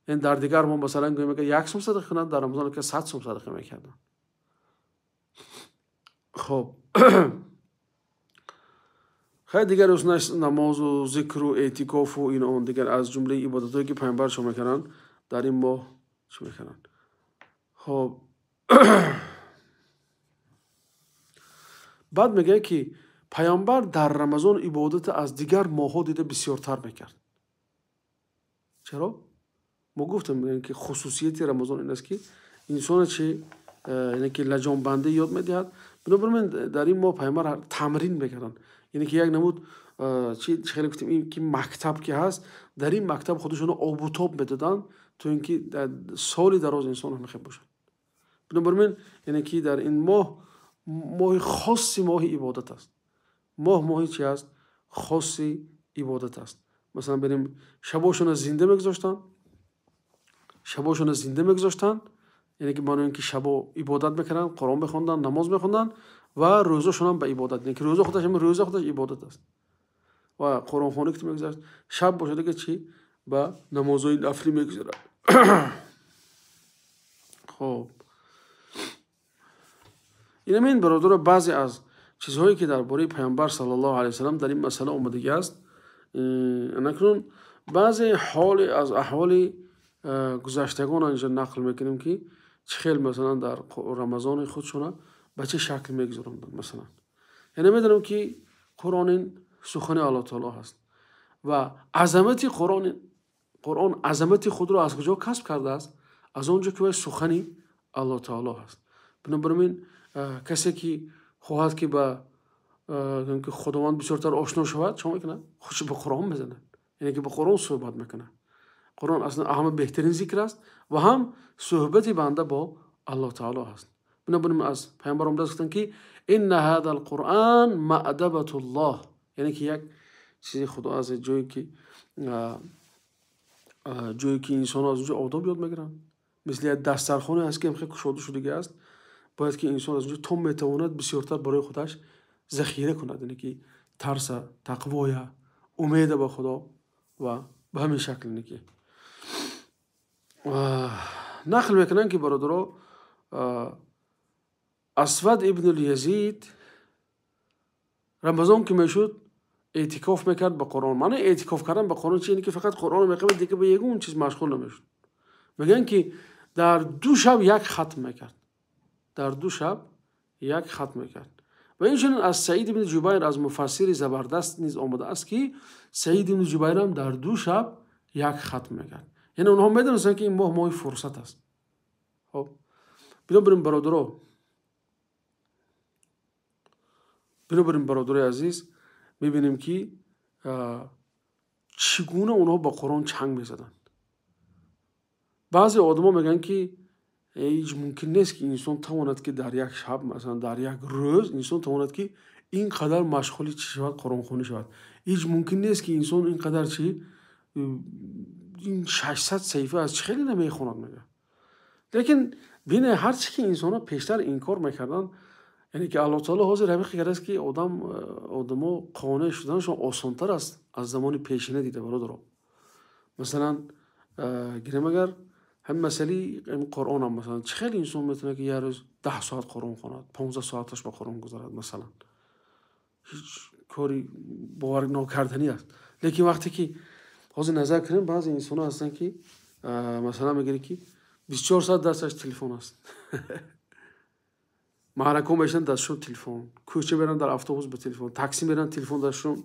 Яъне дар дигар моҳ, масалан, гӯем, агар 1 сум садақа кунанд, дар Рамазон ка 100 сум садақа мекарданд. Хоб, хайр, дигар уснаш намозу зикру эътикофу ин он, дигар аз ҷумлаи ибодатҳое, ки пайғамбар чо мекарданд, дар ин моҳ чӣ мекарданд. Хоб, баъд мегӯяд, ки пайғамбар дар Рамазон ибодата аз дигар моҳҳо дида бисёртар мекард. Чаро? Мо гуфтем, ки хусусияти Рамазон ин аст, ки инсона чи, яъне ки лаҷомбандӣ ёд медиҳад. Бинобар ин дар ин моҳ пайғамбар тамрин мекарданд, яъне ки як намуд чи хеле гуфтем, ин ки мактаб ки ҳаст, дар ин мактаб худашонро обутоб медоданд, то ин ки дар соли дароз инсон ҳамихел бошад. Бинобар ин, яъне ки дар ин моҳ, моҳи хоси моҳи ибодат аст. Моҳ моҳи чи аст? Хоси ибодат аст. Масалан, бинем, шабошонро зинда мегузоштанд, шабошонро зинда мегузоштанд, яъне ки маънои ин ки шабо ибодат мекарданд, Қуръон мехонданд, намоз мехонданд ва рӯзошонам ба ибодат, яъне ки рӯза худаш, ҳамин рӯза худаш ибодат аст ва қуръонхонӣ ки мегузашт. Шаб бошад, дига чӣ, ба намозҳои нафлӣ мегузарад. Хоб, инамин, бародаро, баъзе аз чизҳое, ки дар бораи пайғамбар صلى الله عليه وسلم дар ин масъала омадагӣ аст. Анакнун баъзе ҳоли аз аҳволи гузаштагон инҷо нақл мекунем, ки чӣ хел, масалан, дар Рамазони худшона ба чӣ шакл мегузаронданд. Масалан, яъне медонем, ки Қуръон ин сухани Аллоҳ таоло ҳаст ва азамати Қуръон, Қуръон азамати худро аз куҷо касб кардааст? Аз он ҷо, ки вай сухани Аллоҳ таоло ҳаст. Бинобар ин касе, ки хоҳад, ки ба ки Худованд бисёртар ошно шавад, чӣ мекунад? Худш ба Қуръон мезанад, яъне ки ба Қуръон суҳбат мекунад. Қуръон аслан ҳама беҳтарин зикр аст ва ҳам суҳбати банда бо Аллоҳ таоло ҳаст. Бинобар ин аз пайғамбар омадааст, гуфтанд, ки إن هذا القرآن مأدبة الله, яъне ки як чизи Худо аст, ҷое ки инсонҳо аз он ҷо одоб ёд мегиранд. Мисли як дастархоне аст, ки хеле кушода шудагӣ аст. Бояд, ки инсон аз он ҷо то метавонад бисёртар барои худаш захира кунад, яъне ки тарса, тақвоя, умеда ба Худо ва ба ҳамин шакл. Яъне ки нақл мекунанд, ки, бародаро, Асвад ибн Язид Рамазон ки мешуд, эътикоф мекард ба Қуръон. Маънои эътикоф кардан ба Қуръон чи? Ки фақат Қуръонро мехонад, дига ба ягон чиз машғул намешуд. Мегӯянд, ки дар 2 шаб як хатм мекард, дар 2 шаб як хатм мекард. Ва инчунин аз Саид ибни Ҷубайр, аз муфассири забардаст низ омадааст, ки Саид ибни Ҷубайрам дар 2 шаб як хатм мекард. Яъне онҳо медонистанд, ки ин моҳ моҳи фурсат аст. Хоб, бинобар ин, бародарои азиз, мебинем, ки чӣ гуна онҳо ба Қуръон чанг мезаданд. Баъзе одамо мегӯянд, ки ҳеҷ мумкин нест, ки инсон тавонад, ки дар як шаб, масалан, дар як рӯз инсон тавонад, ки ин қадар машғули чӣ шавад, қуръонхонӣ шавад. Ҳеҷ мумкин нест, ки инсон ин қадар чӣ, ин 600 саҳифа аз чӣ хеле намехонад, мегӯяд. Лекин бине, ҳарчи ки инсонҳо пештар инкор мекарданд. Яъне ки Аллоҳ таоло ҳозир ҳамин хел аст, ки одамо қонеъ шуданашон осонтар аст аз замони пешина дида, бародаро. Масалан, гирем агар ҳамин масъалаи Қуръонам, масалан, чӣ хеле инсон метавонад, ки як рӯз 10 соат Қуръон хонад, 15 соаташ ба Қуръон гузарад, масалан. Ҳеҷ кори боварнокарданӣ аст. Лекин вақте ки ҳозир назар кунем, баъзе инсонҳо ҳастанд, ки масалан мегирӣ, ки 24 соат дасташ телефон аст. Маъракаҳо мешинанд, дастшон телефон, кӯча мераванд, дар автобус ба телефон, такси мераванд, телефон дастшон,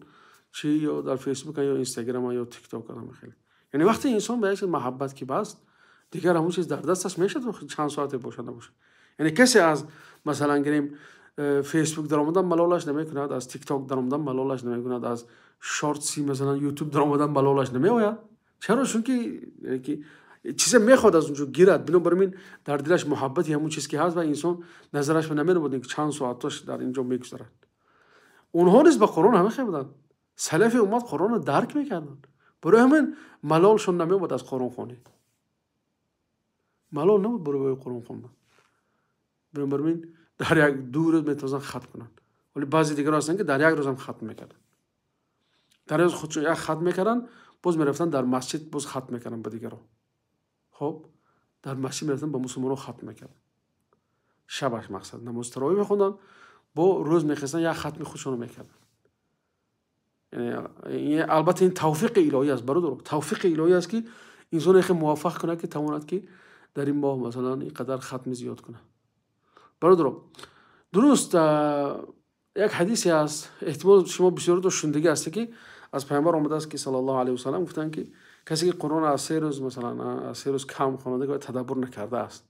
чи ё дар Фейсбук, ё Инстаграм, ё Тикток, хеле. Яъне вақте инсон ба як чиз муҳаббат ки баст, дигар ҳамон чиз дар дасташ мешавад, чанд соате бошад, набошад. Яъне касе аз, масалан гирем, Фейсбук даромадан малолаш намекунад, аз Тикток даромадан малолаш намекунад, аз шортси, масалан, Ютуб даромадан малолаш намеояд. Чаро? Чунки ки чизе мехоҳад аз онҷо гирад. Бинобар ин дар дилаш муҳаббати ҳамон чиз ки ҳаст ва инсон назараш ба намеравад, ки чанд соатош дар инҷо мегузарад. Онҳо низ ба Қуръон ҳама хел буданд. Салафи уммат Қуръонро дарк мекарданд. Барои ҳамин малолшон намеомад аз Қуръонхонӣ. Малол набуд барои Қуръон хондан. Бинобар ин дар як ду рӯз метавонанд хатм кунанд. Вале баъзе дигарон ҳастанд, ки дар як рӯзам хатм мекарданд. Дар рӯз худшон як хатм мекарданд, боз мерафтанд дар масҷид, боз хатм мекарданд ба дигарон. Хоб, дар масҷид мерафтанд, ба мусулмонон хатм мекарданд. Шабаш мақсад намози тарових мехонданд, бо рӯз мехестанд, як хатми худшонро мекарданд. Албатта, ин тавфиқи илоҳӣ аст, бародаро. Тавфиқи илоҳӣ аст, ки инсон яхе муваффақ кунад, ки тавонад, ки дар ин моҳ, масалан, ин қадар хатми зиёд кунад. Бародаро, дуруст, як ҳадисе аст, эҳтимол шумо бисёрито шундагӣ ҳасте, ки аз пайғамбар омадааст, ки саллаллоҳу алайҳи васаллам гуфтанд, ки касе ки Қуръонро аз 3 рӯз, масалан, аз 3 рӯз кам хонада, ки тадаббур накардааст,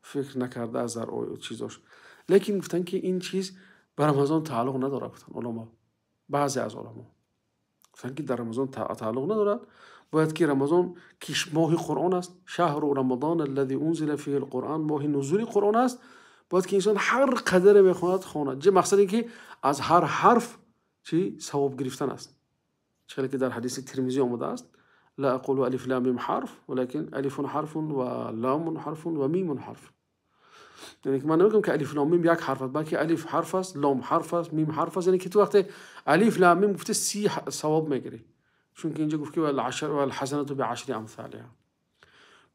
фикр накардааст дар чизош. Лекин гуфтанд, ки ин чиз ба Рамазон тааллуқ надорад, гуфтанд уламо. Баъзе аз уламо гуфтанд, ки дар Рамазон тааллуқ надорад. Бояд ки Рамазон, ки моҳи Қуръон аст, шаҳру Рамазон аллази унзила фиҳи л-Қуръон, моҳи нузули Қуръон аст, бояд ки инсон ҳар қадаре мехонад, хонад. Мақсад ин ки аз ҳар ҳарф чи савоб гирифтан аст. Чӣ ки дар ҳадиси Тирмизӣ омадааст: ла ақулу алиф лам мим ҳарф, валакин алифун ҳарфун ва ламун ҳарфун ва мимун ҳарф. Яъне ки ман намегӯям, ки алиф лам мим як ҳарф аст, балки алиф ҳарф аст, лом ҳарф аст, мим ҳарф аст. Яъне ки ту вақте алиф лам мим гуфта, 30 савоб мегирӣ, чунки инҷо гуфт, ки валҳасанату биашри амсалиҳа.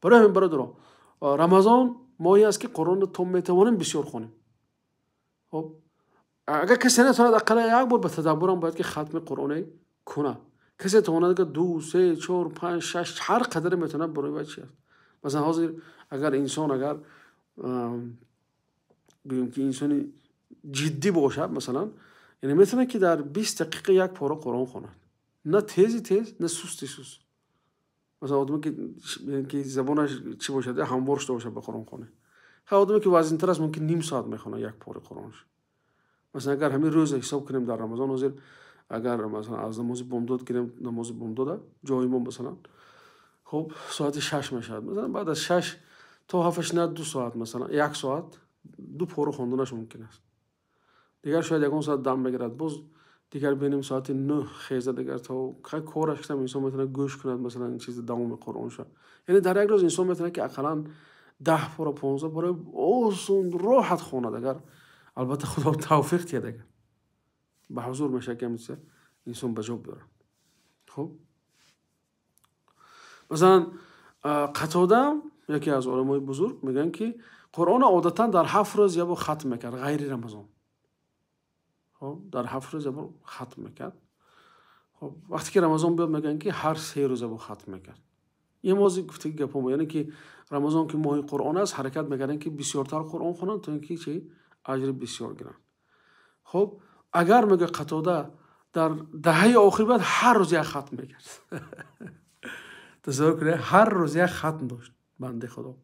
Барои ҳамин, бародаро, Рамазон моҳе аст, ки Қуръонро то метавонем бисёр хонем. Хоб, агар касе натавонад, ақаллан як бор ба тадаббурам бояд ки хатми Қуръоне кунад. Касе тавонад, ки ду, се, чор, панҷ, шаш, ҳар қадаре метавонад, барои вай чи аст. Масалан, ҳозир агар инсон, агар гӯем, ки инсони ҷиддӣ бошад, масалан, яъне метавонад, ки дар 20 дақиқа як пора Қуръон хонад, на тези тез, на сусти суст. Масалан, одаме ки забонаш чӣ бошад, ҳамвор шуда бошад ба Қуръонхонӣ. Одаме ки вазнинтар аст, мумкин ним соат мехонад як пори Қуръонш. Масалан, агар ҳамин рӯза ҳисоб кунем, дар Рамазон ҳозир агар, масалан, аз намози бомдод гирем, намози бомдода ҷои мо, масалан, хуб, соати 6 мешавад. Масалан, баъд аз 6 то 7 на 2 соат, масалан, як соат ду пора хонданаш мумкин аст. Дигар шояд ягон соат дам мегирад, боз дигар бинем, соати 9 хеза, дигар то кораш кунам, инсон метавонад гӯш кунад, масалан, ин чизи давоми Қуръон шавад. Яъне дар як рӯз инсон метавонад, ки ақаллан 10 пора, 15 пора осон, роҳат хонад, агар албатта Худо тавфиқ диҳад, агар ба ҳузур мешавад, ки ҳамин инсон ба ҷо биёрад. Хуб, масалан, Қатода, яке аз уламои бузург, мегӯянд, ки Қуръонро одатан дар 7 рӯз як бор хатм мекард, ғайри Рамазон. Хоб, дар 7 рӯз як бор хатм мекард. Хоб, вақте ки Рамазон биёд, мегӯянд, ки ҳар 3 рӯз як бор хатм мекард. Ин мози гуфтаги гапҳо, яъне ки Рамазон, ки моҳи Қуръон аст, ҳаракат мекарданд, ки бисёртар Қуръон хонанд, то ин ки чи аҷри бисёр гиранд. Хоб, агар, мегӯяд Қатода, дар даҳаи охир бояд ҳар рӯз як хатм мекард. Тасаввур кунед, ҳар рӯз як хатм дошт бандаи Худо.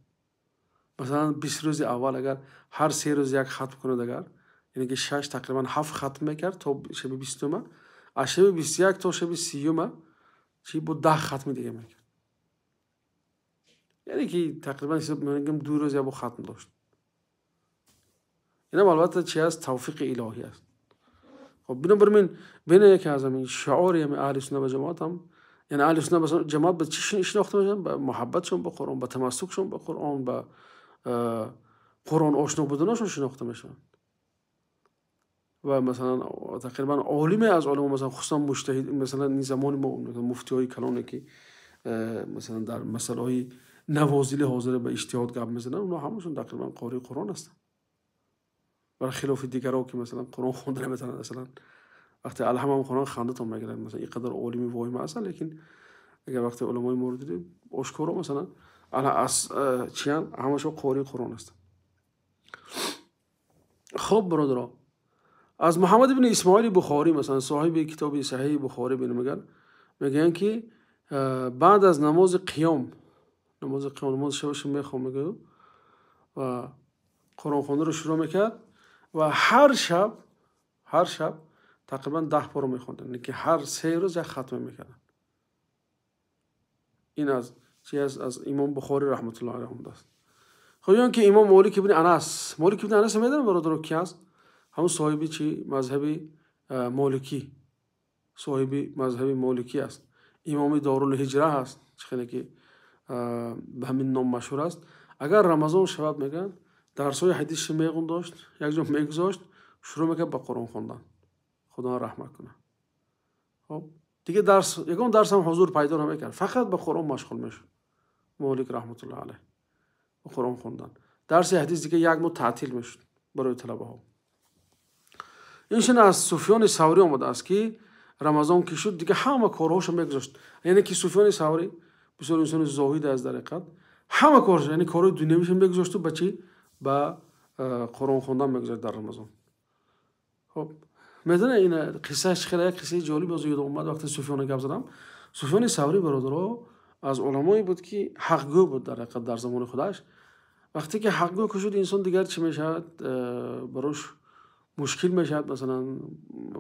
Масалан, 20 рӯзи аввал агар ҳар 3 рӯз як хатм кунад, агар, яъне ки шаш, тақрибан ҳафт хатм мекард то шаби 20-ума. Аз шаби 21 то шаби 30-ума чи бо 10 хатми дига мекард. Яъне ки тақрибан ҳисоб мекунем, 2 рӯз як бор хатм дошт. Инам албатта чи аст? Тавфиқи илоҳӣ аст. Хоб, бинобар ин бина, яке аз ҳамин шиори ҳамин аҳли сунна ва ҷамоат ҳам, яъне аҳли сунна ва ҷамоат ба чӣ шинохта мешаванд? Ба муҳаббатшон ба Қуръон, ба тамассукшон ба Қуръон, ба Қуръон ошно буданашон шинохта мешаванд. Ва масалан тақрибан олиме аз олимо, масалан хусусан муҷтаҳид, масалан ин замони мо муфтиҳои калоне ки масалан дар масъалаҳои навозили ҳозира ба иҷтиҳод гап мезананд, онҳо ҳамашон тақрибан қории Қуръон ҳастанд. Бар хилофи дигарҳо ки масалан Қуръон хонда наметавонанд, масалан вақте алҳам хонанд хандатон мегирад, масалан ин қадар олими воҳима ҳастанд, лекин агар вақте уламои моро дидем ошкоро масалан аз чиян ҳамашон қории Қуръон ҳастанд. Хоб бародаро, аз Муҳаммад ибни Исмоили Бухорӣ масалан соҳиби китоби Саҳиҳи Бухорӣ мегӯянд ки баъд аз намози қиём, намози шабашро мехонд мегӯяд ва Қуръонхониро шурӯъ мекард ва ҳар шаб тақрибан 10 пора мехонданд, яъне ки ҳар 3 рӯз як хатме мекарданд. Ин аз чи аст? Аз Имом Бухорӣ раҳматуллоҳи алайҳи омадааст. Хоб ё ки Имом Молик ибни Анас, Молик ибни Анас медонам бародаро ки аст? Ҳамон соҳиби чи? Мазҳаби моликӣ, соҳиби мазҳаби моликӣ аст, имоми Дорулҳиҷра аст, чӣ хеле ки ба ҳамин ном машҳур аст. Агар Рамазон шавад мегӯянд дарсҳои ҳадисшо мегундошт, якҷо мегузошт, шурӯъ мекард ба Қуръон хондан. Худо раҳмат кунад. Хоб дига дарс, ягон дарс ҳам ҳузур пайдо намекард, фақат ба Қуръон машғул мешуд. Молик раҳматуллоҳи алайҳ ба Қуръон хондан. Дарси ҳадис дига як моҳ таътил мешуд барои талабаҳо. Инчунин аз Суфёни Саврӣ омадааст ки Рамазон ки шуд дига ҳама корҳоашо мегузошт. Яъне ки Суфёни Саврӣ бисёр инсони зоҳид аст дар ҳақиқат, ҳама корҳош, яъне корҳои дунявиашо мегузошту ба чӣ? Ба Қуръон хондан мегузошт дар Рамазон. Хоб медонед ин қиссааш хеле як қиссаи ҷолиб боз ёдам омад вақте Суфёна гап задам. Суфёни Саврӣ бародаро аз уламое буд ки ҳақгӯ буд дар ҳақиқат дар замони худаш. Вақте ки ҳақгӯ ки шуд инсон дигар чӣ мешавад? Барош мушкил мешавад, масалан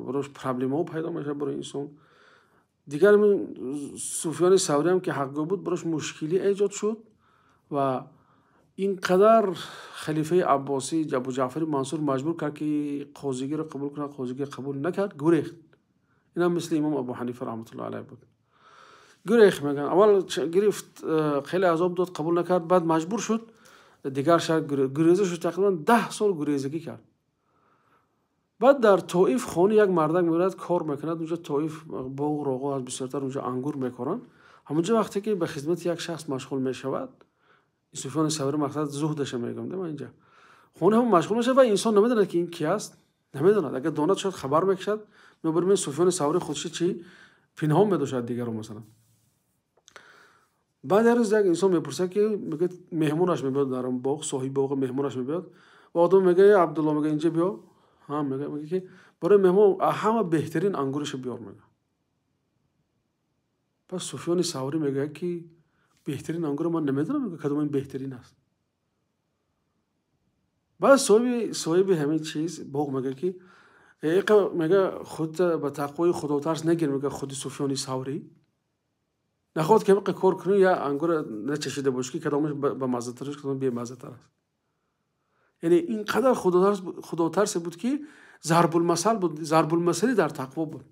барош проблемаҳо пайдо мешавад барои инсон. Дигар Суфёни Саврӣ ҳам ки ҳақгӯ буд, барош мушкилӣ эҷод шуд ва ин қадар халифаи Аббосӣ Абу Ҷаъфари Мансур маҷбур кард ки қозигиро қабул кунад, қозигиро қабул накард, гурехт. Инам мисли имом Абу Ҳанифа раҳматуллоҳи алайҳ буд. Гурехт мегӯянд, аввал гирифт, хеле азоб дод, қабул накард, баъд маҷбур шуд дигар шаҳр гуреза шуд, тақрибан 10 сол гурезагӣ кард. Баъд дар Тоиф хони як мардак меояд, кор мекунад, унҷо Тоиф боғ роғо аз бисёртар унҷо ангур мекоранд. Ҳамунҷо вақте ки ба хизмати як шахс машғул мешавад, Суфёни Саврӣ мақсад зуҳдаша мегӯям, ман инҷа хони ҳам машғул мешавад ва инсон намедонад ки ин ки аст, намедонад. Агар донад шояд хабар мекашад, мебарем Суфёни Саврӣ худши чи пинҳон медошад дигарро масалан. Баъд як рӯз як инсон мепурсад ки мегӯяд меҳмонаш мебиёд дар он боғ, соҳиби боғ меҳмонаш мебиёд ва одам мегӯяд Абдулло, мегӯяд инҷа биё. Ҳа, мегӯяд ки барои меҳмон ҳама беҳтарин ангурашо биёр мегӯяд. Пас Суфёни Саврӣ мегӯяд ки беҳтарин ангур ман намедонам, мегӯяд кадом ин беҳтарин аст. Баъд соҳиби ҳамин чиз боғ мегӯяд ки мегӯяд худ ба тақвои худотарс нагир, мегӯяд худи Суфёни Саврӣ нахоҳад ки ҳамин кор кунӣ я ангура начашида бошӣ ки кадомаш ба маззатар аст, кадом бемаззатар аст. Яъне ин қадар худотарсе буд ки зарбулмасал буд, зарбулмасали дар тақво буд.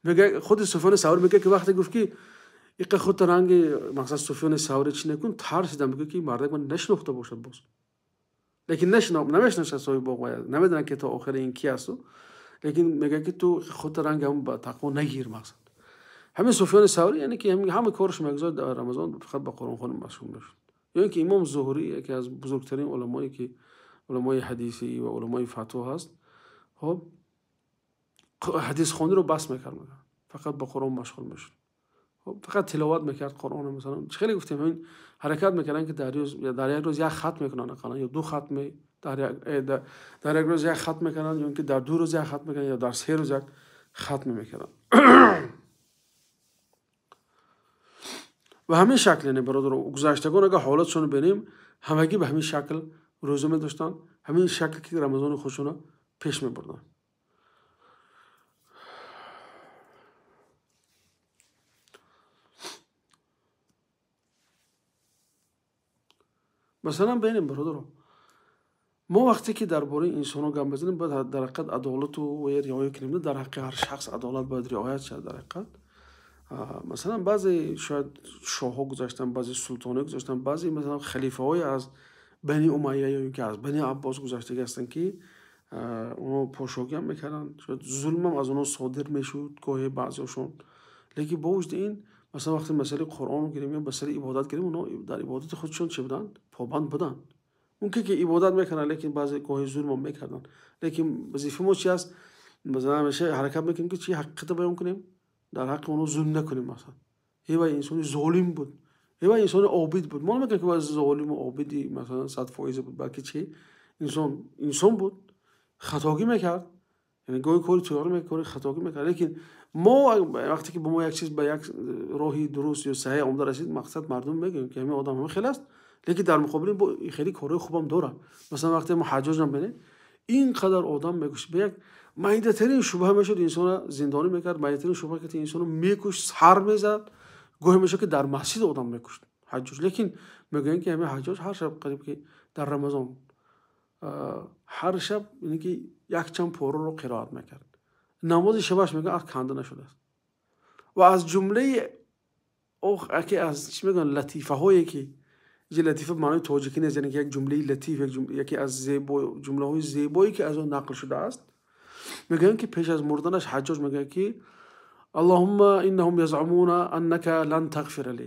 Мегӯяд худи Суфёни Саврӣ мегӯяд ки вақте гуфт ки иқа худ ранги мақсад Суфёни Саврӣ чӣ накун, тарсидам, мегӯяд ки мардак ман нашинохта бошад боз. Лекин намешиносад соҳиби боғ, намедонад ки то охири ин ки асту, лекин мегӯяд ки ту худ ранги ҳам ба тақво нагир мақсад. Ҳамин Суфёни Саврӣ яъне ки ҳама кораш мегузошт дар Рамазон фақат ба Қуръонхонӣ машғул мешуд. Ё ин ки Имом Зуҳрӣ яке аз бузургтарин уламое ки уламои ҳадисӣ ва уламои фатво ҳаст, хоб ҳадисхониро бас мекард, фақат ба Қуръон машғул мешуд. Фақат тиловат мекард Қуръонро масалан. Чӣ хеле гуфтем ҳамин ҳаракат мекарданд ки дар як рӯз як хат мекунанд ақаллан, ё ду хат дар як рӯз як хат мекунанд, ё ин ки дар 2 рӯз як хат мекунанд, ё дар 3 рӯз як хат мекарданд. Ва ҳамин шакл, яъне бародаро, гузаштагон агар ҳолатшонро бинем, ҳамагӣ ба ҳамин шакл рӯза медоштанд, ҳамин шакл ки Рамазони худшонро пеш мебурданд. Масалан бинем бародаро, мо вақте ки дар бораи инсонҳо гап мезанем, бояд дар ҳақиқат адолату риоя кунем. Дар ҳаққи ҳар шахс адолат бояд риоят шавад дар ҳақиқат. Масалан баъзе шояд шоҳҳо гузаштанд, баъзе султонҳо гузаштанд, баъзе масалан халифаҳое аз Бани Умайя ё ин ки аз Бани Аббос гузаштагӣ ҳастанд ки Онҳо пошогиам мекарданд, шояд зулмам аз онҳо содир мешуд гоҳе баъзеҳошон. Лекин бо вуҷуди ин, масалан вақте масъалаи Қуръон гирем ё масъалаи ибодат гирем, онҳо дар ибодати худшон чӣ буданд? Побанд буданд. Мумкин ки ибодат мекарданд, лекин баъзе гоҳе зулмам мекарданд. Лекин вазифаи мо чи аст? Масалан ҳамеша ҳаракат мекунем ки чи ҳақиқатро баён кунем, дар ҳаққи онҳо зулм накунем. Масалан ҳева инсони золим буд, ҳева инсони обид буд. Мо намегӯем ки золиму обиди масалан 100% буд, балки чи инсон буд, хатогӣ мекард, яъне гоҳе кори тӯғрӣ мекард, кори хатогӣ мекард. Лекин мо вақте ки ба мо як чиз ба як роҳи дуруст ё саҳеҳ омада расид, мақсад мардум мегӯем ки ҳамин одам ҳамин хел аст, лекин дар муқобили бо хеле корҳои хубам дорад. Масалан вақте мо Ҳаҷҷоҷам бинем, ин қадар одам мекушт, ба як майдатарин шубҳа мешуд инсонро зиндонӣ мекард, майдатарин шубҳа ки инсонро мекушт, сар мезад, гоҳе мешуд ки дар масҷид одам мекушт Ҳаҷҷоҷ. Лекин мегӯянд ки ҳамин Ҳаҷҷоҷ ҳар шаб қариб ки дар Рамазон ҳар шаб яъне ки якчанд пораро қироат мекард. Намози шабаш мегӯянд аз канда нашудааст. Ва аз ҷумлаи яке аз чӣ мегӯянд латифаҳое ки инҷа латифа маънои тоҷикӣ нест, яъне ки як ҷумлаи латиф, яке аз ҷумлаҳои зебое ки аз он нақл шудааст, мегӯянд ки пеш аз мурданаш Ҳаҷҷоҷ мегӯяд ки Аллоҳумма иннаҳум язъумуна аннака лан тағфира ли.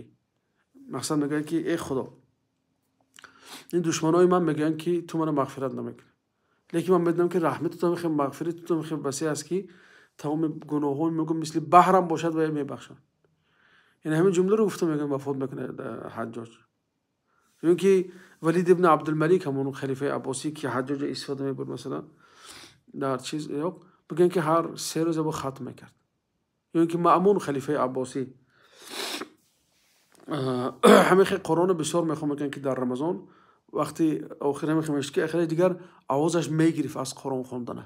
Мақсад мегӯяд ки эй Худо, ин душманои ман мегӯянд ки ту маро мағфират намекунӣ, лекин ман медонам ки раҳмати ту хеле мағфирати ту хеле васеъ аст ки тамоми гуноҳҳои мегӯям мисли баҳрам бошад ва мебахшад. Яъне ҳамин ҷумларо гуфта мегӯям вафот мекунад Ҳаҷҷоҷ. Чунки Валид ибн Абдулмалик ҳамон халифаи Аббосӣ ки Ҳаҷҷоҷ истифода мебурд, масалан дар чиз Ироқ, бигӯянд ки ҳар 3 рӯз бо хатм мекард. Ё ин ки Маъмун халифаи Аббосӣ ҳамин хел Қуръонро бисёр мехонд, мегӯянд ки дар Рамазон вақти охир ҳамин хел мешуд ки ахири дигар овозаш мегирифт аз Қуръон хондана.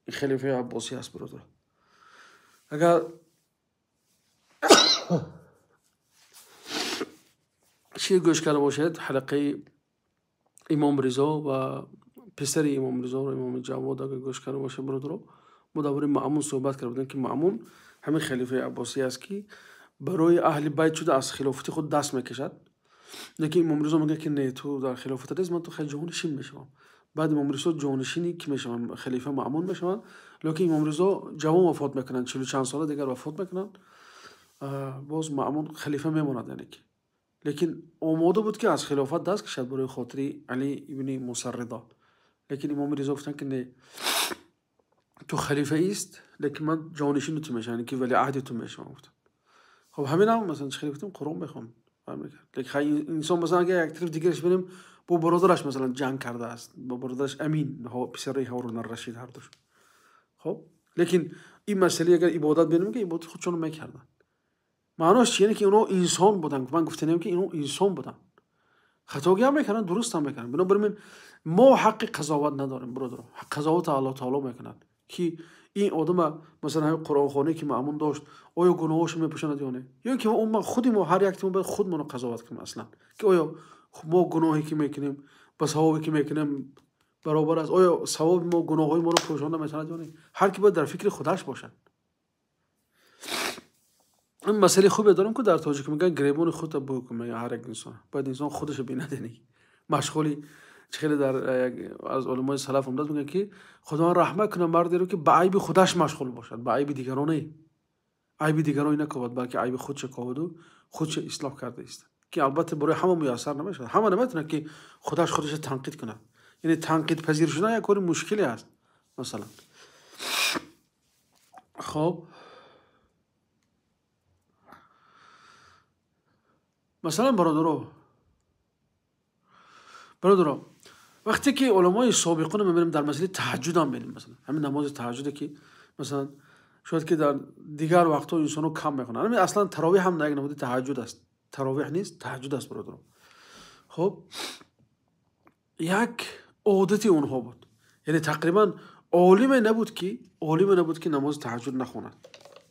Ин халифаи Аббосӣ аст, бародар. Агар чӣ гӯш карда бошед, ҳалқаи Имом Ризо ва писари Имом Ризоро, Имом Ҷавод, агар гӯш карда бошед, бародаро, мо дар бораи Маъмун суҳбат карда будем ки Маъмун ҳамин халифаи Аббосӣ аст ки барои аҳли байт шуда аз хилофати худ даст мекашад. Лекин Имом Ризо мегӯяд ки не, ту дар хилофат нест, ман ту хеле ҷонишин мешавам. Баъд Имом Ризо ҷонишини ки мешаванд? Халифа Маъмун мешаванд. Лекин Имом Ризо ҷавон вафот мекунанд, 40 чанд сола дигар вафот мекунанд. Боз Маъмун халифа мемонад, яъне ки лекин омода буд ки аз хилофат даст кашад барои хотири Али ибни Мусо Ризо. Лекин Имом Ризо гуфтанд ки не, ту халифа ист, лекин ман ҷонишини ту мешавам, яъне ки валиаҳди ту мешавам, гуфтанд. Хоб ҳамин ҳам масалан чӣ хеле гуфтем, Қуръон мехонд, лекин инсон масалан агар як тараф дигараш бинем, бо бародараш масалан ҷанг кардааст, бо бародараш Амин, писари Ҳорун ар-Рашид ҳар душ. Хоб лекин ин масъала агар ибодат бинем ки ибодат худшонро мекарданд. Маъноаш чи? Яъне ки онҳо инсон буданд. Ман гуфтанем ки инҳо инсон буданд, хатогӣ ҳам мекарданд, дуруст ҳам мекарданд. Бинобар ин мо ҳаққи қазоват надорем, бародаро. Қазоватро Аллоҳ таоло мекунад ки ин одама масалан ҳамин қуръонхонае ки Маъмун дошт, оё гуноҳҳошо мепӯшонад ё не? Ё ки худи мо ҳар яктимон бояд худмонро қазоват кунем аслан, ки оё мо гуноҳе ки мекунем ба савобе ки мекунем баробар аст? Оё савоби мо гуноҳҳои моро пӯшонда метавонад ё не? Ҳар ки бояд дар фикри худаш бошад. Ин масъалаи хубе дорем ки дар тоҷик мегӯянд гиребони худро бӯй кун, мегӯянд ҳар як инсон бояд инсон худашро бинад, яъне машғули чӣ хеле дар аз уламои салаф омадааст, мегӯянд ки Худованд раҳмат кунад мардеро ки ба айби худаш машғул бошад, ба айби дигарон не, айби дигарон накобад, балки айби худша кобаду худша ислоҳ карда истад, ки албатта барои ҳама муяссар намешавад. Ҳама наметавонад ки худаш худашро танқид кунад, яъне танқидпазир шудан як кори мушкиле аст масалан. Хоб масалан бародаро, вақте ки уламои собиқунро мебинем дар масъалаи таҳаҷҷуд ҳам бинем, масалан ҳамин намози таҳаҷҷуде ки масалан шояд ки дар дигар вақтҳо инсонҳо кам мехонанд, ҳамин аслан таровеҳ ҳам як намуди таҳаҷҷуд аст, таровеҳ нест, таҳаҷҷуд аст, бародаро. Хоб як одати онҳо буд, яъне тақрибан олиме набуд ки намози таҳаҷҷуд нахонад,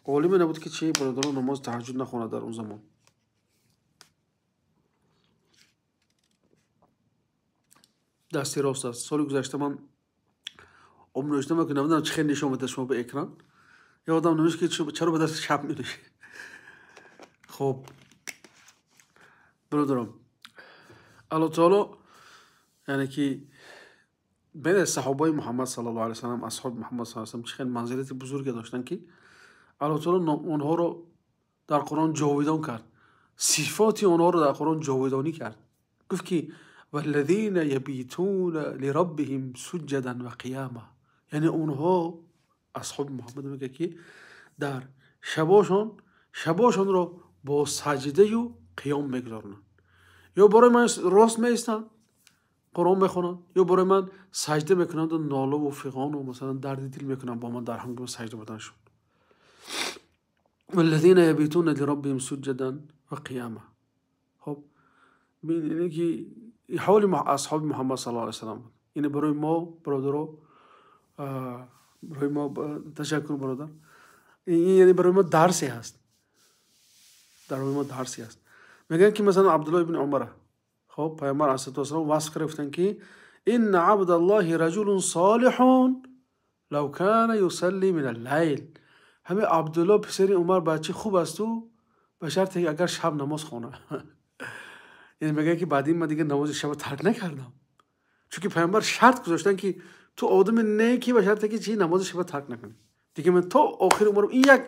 олиме набуд ки чи бародаро намози таҳаҷҷуд нахонад дар он замон. Дасти рост аст. Соли гузашта ман об нӯшидам, ки намедонам чӣ хел нишон медиҳад шумо ба экран. Як одам навишт ки чаро ба дасти чап менӯшӣ. Хоб бародарам, Аллоҳ таоло яъне ки Бинед, саҳобаи Муҳаммад саллаллоҳу алайҳи васаллам, асҳоби Муҳаммад саллаллоҳу алайҳи васаллам чӣ хел манзилати бузурге доштанд, ки Аллоҳ таоло онҳоро дар Қуръон ҷовидон кард, сифоти онҳоро дар Қуръон ҷовидонӣ кард. Гуфт ки валлазина ябитуна лираббиҳим суҷадан ва қияма. Яъне онҳо асҳоби Муҳаммад мегӯяд, ки дар шабошонро бо саҷдаю қиём мегузаронанд. Ё барои ман рост меистанд, Қуръон мехонанд, ё барои ман саҷда мекунанду нолаву фиғону масалан дарди дил мекунанд бо ман дар ҳангоми саҷда буданашон. Валлазина ябитуна лираббиҳим суҷадан ва қияма. Хоб, ине ки ҳоли асҳоби Муҳаммад саллаллоҳу алайҳи васаллам буд. Ине барои мо бародаро, барои мо ташаккур бародар. Ин яъне барои мо дарсе ҳаст, барои мо дарсе ҳаст. Мегӯянд ки масалан Абдуллоҳ ибни Умара, хоб, Пайғамбар алайҳиссалоту вассалом васф карда гуфтанд ки инна абдаллоҳи раҷулун солиҳун лав кана юсалли мин аллайл. Ҳамин Абдуллоҳ писари Умар бачаи хуб асту, ба шарте ки агар шаб намоз хона. Яъне мегӯяд ки баъди ин ман дигар намози шаба тарк накардам, чунки Пайғамбар шарт гузоштанд ки ту одами неки ба шарте ки чи намози шаба тарк накунӣ. Дигар ман то охири умрам ин як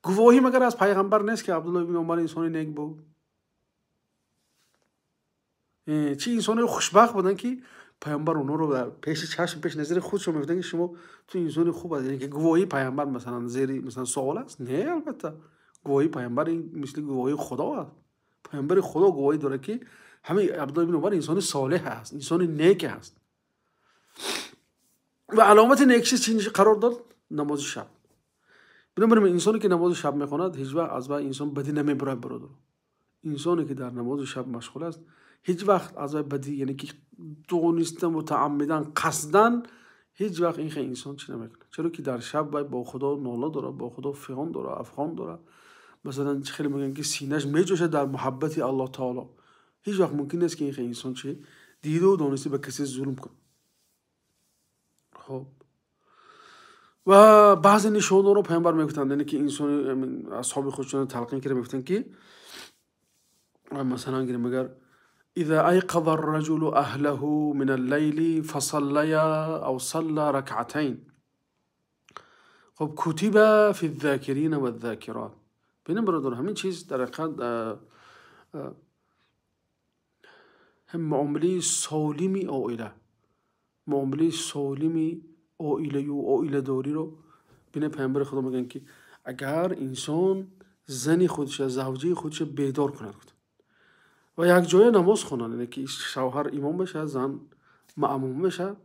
гувоҳӣ магар аз Пайғамбар нест ки Абдуллоҳ ибни Умар инсони нек буд? Чӣ инсони хушбахт буданд ки Пайғамбар онҳоро дар пеши чашм, пеши назари худшон мегуфтанд ки шумо ту инсони хуб аст. Яъне ки гувоҳии Пайғамбар масалан зери масалан суол аст? Не, албатта гувоҳии Пайғамбар ин мисли гувоҳии Худо аст. Пайғамбари Худо гувоҳӣ дорад ки ҳамин Абдуллоҳ ибни Умар инсони солеҳ аст, инсони неке аст. Ва аломати некши чӣ қарор дод? Намози шаб. Бинобар ин инсоне ки намози шаб мехонад, ҳеҷ вақт аз вай инсон бадӣ намебурад, бародар. Инсоне ки дар намози шаб машғул аст, ҳеҷ вақт аз вай бадӣ, яъне ки дониста, мутааммидан, қасдан ҳеҷ вақт ин хел инсон чӣ намекунад. Чаро ки дар шаб вай бо Худо нола дорад, бо Худо фиғон дорад, афғон дорад. Масалан чӣ хеле мегӯянд ки синаш меҷӯшад дар муҳаббати Аллоҳ таоло. Ҳеҷ вақт мумкин нест ки ин хел инсон чӣ диду дониста ба касе зулм кунад. Хоб, ва баъзе нишонҳоро Пайғамбар мегуфтанд, яъне ки инсони асҳоби худшон талқин карда мегуфтанд ки масалан гирем агар إذا أيقظ الرجل أهله من الليل فصليا أو صلى ركعتين، خب كتب في الذاكرين والذاكرات. ببینیم برادر، همین چیز در حقیقت هم معامله سالمی عائله، معامله سالمی عائله و عائله داری رو بین پیامبر خدا میگن که اگر انسان زنی خودش، زوجه خودش بیدار کند و یک جای نماز خونن، یعنی که شوهر امام بشه، زن مأموم بشه،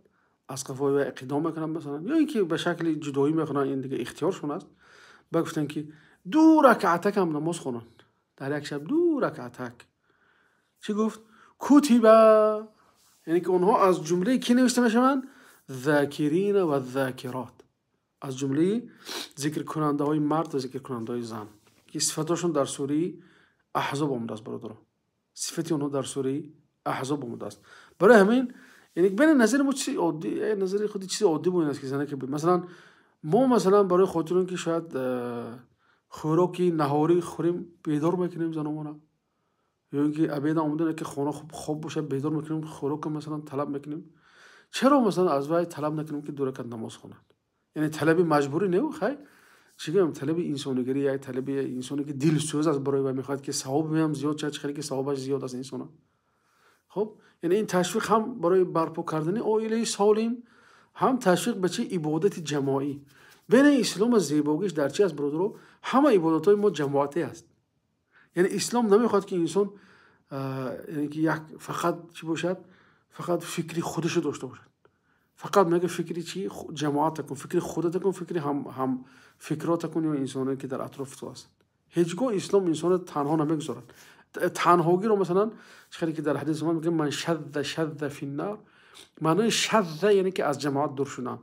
از قفای و اقدام میکنن مثلا، یا اینکه به شکل جدایی میخونن، این دیگه اختیارشون است. با گفتن که 2 رکعتک هم نماز خونن در یک شب، 2 رکعتک. چی گفت؟ کتبه، یعنی که اونها از جمله کی نوشته میشوند؟ ذاکرین و ذاکرات، از جمله ذکر کننده های مرد و ذکر کننده های زن که صفتاشون در سوره احزاب آمده است. برادران، صفتی اونها در سوره احزاب آمده است. برای همین یعنی بین نظر ما چیز عادی، نظر خودی چیز عادی بود است که زنه که مثلا ما مثلا برای خاطر که شاید خوراکی نهاری خوریم بیدار میکنیم زنمونا، یا اینکه ابید آمدن که خونه خوب باشه بیدار میکنیم، خوراک مثلا طلب میکنیم. چرا مثلا از وای طلب نکنیم که 2 رکعت نماز خونند؟ یعنی طلب مجبوری نه، خیر چی گم، طلب انسانیگری، یا طلب انسانی که دلسوز است برای وای میخواد که ثواب هم زیاد چه، خیلی که ثوابش زیاد است انسان. خب یعنی این تشویق هم برای برپا کردن عائله سالم، هم تشویق به چه عبادت جماعی. بین اسلام زیباگیش در چی است برادرو؟ همه عبادت‌های ما جماعتی است. یعنی اسلام نمیخواد که انسان یعنی که یک فقط چی باشد، فقط فکری خودشو داشته باشد. فقط میگه فکری چی؟ جماعت کن، فکری خودت کن، فکری هم فکرات کن یا انسانی که در اطراف تو هست. هیچگاه اسلام انسان تنها نمیگذارد. تنهایی رو مثلا خیلی که در حدیث ما میگه من شذ شذ فی النار، معنی شذ یعنی که از جماعت دور شدن،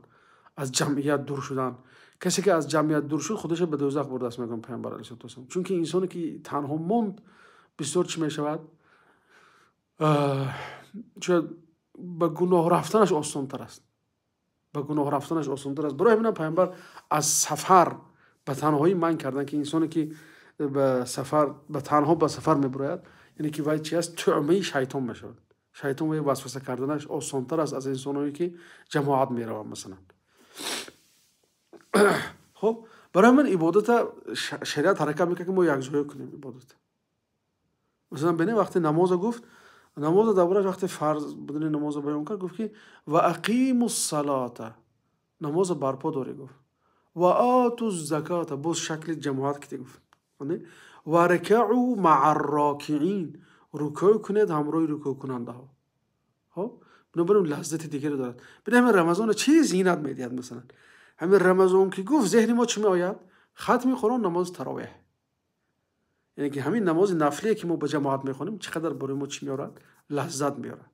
از جمعیت دور شدن. کسی که از جمعیت دور شد خودش به دوزخ برده است، میگم پیامبر علیه الصلاه والسلام. چون که انسانی که تنها موند بسیار چی میشود، شاید به گناه رفتنش آسان‌تر است، به گناه رفتنش آسان‌تر است. برای همین پیامبر از سفر به تنهایی منع کردن که انسانی که به سفر به تنها به سفر میبراید، یعنی که وای چی است، طعمه شیطان میشود. Шайтон ва васваса карданаш осонтар аст аз инсоное ки ҷамоат мераванд масалан. Хоб, барои ҳамин ибодата шариат ҳаракат мекунад, ки мо якҷоя кунем ибодата. Масалан, бинем, вақте намоза гуфт, намоза дар борааш вақте фарз будани намоза баён кард, гуфт, ки ва ақиму ссалата, намоза барпо дорӣ гуфт. Ва ату заката, боз шакли ҷамоат ките гуфт. Ва ракаъу маа ррокиин, рукӯъ кунед ҳамроҳи рукӯъкунандаҳо. Хоб, бинобар ин лаззати дигаре дорад. Бинем, ҳамин Рамазонро чӣ зинат медиҳад масалан? Ҳамин Рамазон ки гуфт, зеҳни мо чӣ меояд? Хатми Қуръон, намози таровеҳ. Яъне ки ҳамин намози нафлие, ки мо ба ҷамоат мехонем, чӣ қадар барои мо чӣ меорад? Лаззат меорад.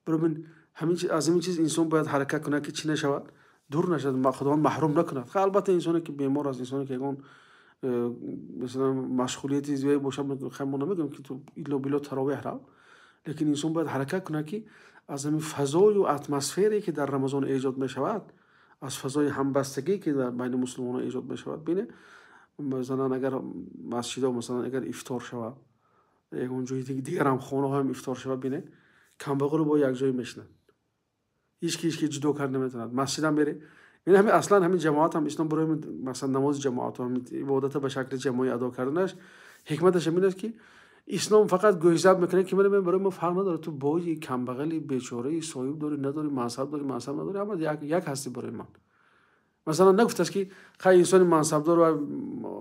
Барои ҳамин аз ҳамин чиз инсон бояд ҳаракат кунад, ки чӣ нашавад? Дур нашавад, Худованд маҳрум накунад. Албатта, инсоне ки бемор аст, инсоне ки ягон масалан машғулияти зиёде бошад, мо намегӯем, ки ту илло билло таровеҳ рав, лекин инсон бояд ҳаракат кунад, ки аз ҳамин фазою атмосфере, ки дар Рамазон эҷод мешавад, аз фазои ҳамбастагӣ, ки дар байни мусулмонон эҷод мешавад. Бине, масалан, агар масҷидо, масалан, агар ифтор шавад, ягон ҷои дигарам, хонаҳоям ифтор шавад, бине, камбағалу бо якҷое мешинанд, ҳеч ки ҳеч ки ҷудо кард наметавонад. Масҷидам мере, ин ҳамин аслан ҳамин ҷамоат ҳам ислом барои масалан намози ҷамоат, ҳамин ибодата ба шакли ҷамоӣ адо карданаш ҳикматаш ҳамин аст, ки ислом фақат гӯшзад мекунад, ки барои мо фарқ надорад, ту бои, камбағали, бечораи, соҳиб дорӣ, надорӣ, мансаб дорӣ, мансаб надорӣ, ҳама як ҳастӣ барои ман. Масалан, нагуфтааст, ки хай, инсони мансабдор ва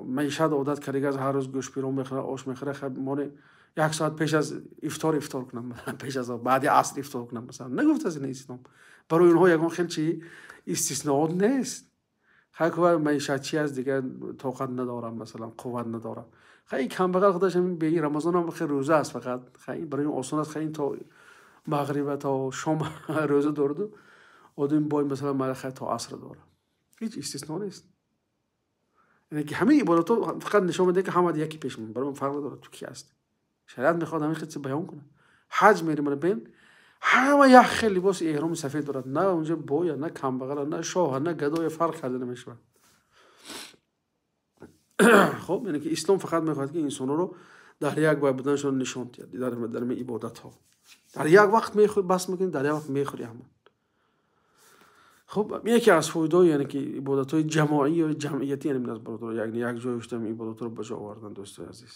маишат одат кардагааст, ҳар рӯз гӯштпирон мехӯрад, ош мехӯрад, хай, моне як соат пеш аз ифтор ифтор кунам, пеш аз баъди аср ифтор кунам, масалан. Нагуфтааст ин ислом. Барои онҳо ягон хел чи истисноот нест. Хай, ку маишатчӣ аст, дигар тоқат надорам, масалан, қувват надорам. Хай, ин камбағал худаш ҳамин беи Рамазон ҳам хел рӯза аст фақат, хай, барои ин осон аст, хай, ин то мағриба, то шом рӯза дораду, одами бой, масалан, мара хай, то аср дорад. Ҳеҷ истисно нест. Яъне ки ҳамаи ибодатҳо фақат нишон медиҳад, ки ҳама яки пеш мон, барои ман фарқ надорад, ту ки ҳастӣ. Шариат мехоҳад ҳамин хел чиз баён кунад. Ҳаҷ мерӣ, мана бин, ҳама як хел либоси эҳроми сафед дорад, на унҷа боя, на камбағала, на шоҳа, на гадоя фарқ карда намешавад. Хоб, яъне ки ислом фақат мехоҳад, ки инсонҳоро дар як вай буданашон нишон диҳад. Дар ҳамин ибодатҳо дар як вақт мехӯри, бас мекунӣ, дар як вақт мехӯри ҳама. Хуб, яке аз фоидаҳои, яъне ки ибодатҳои ҷамоӣ ё ҷамъиятӣ яъне ин аст, бародар, яъне як ҷой шуда ибодатҳоро ба ҷо овардан, дӯстои азиз.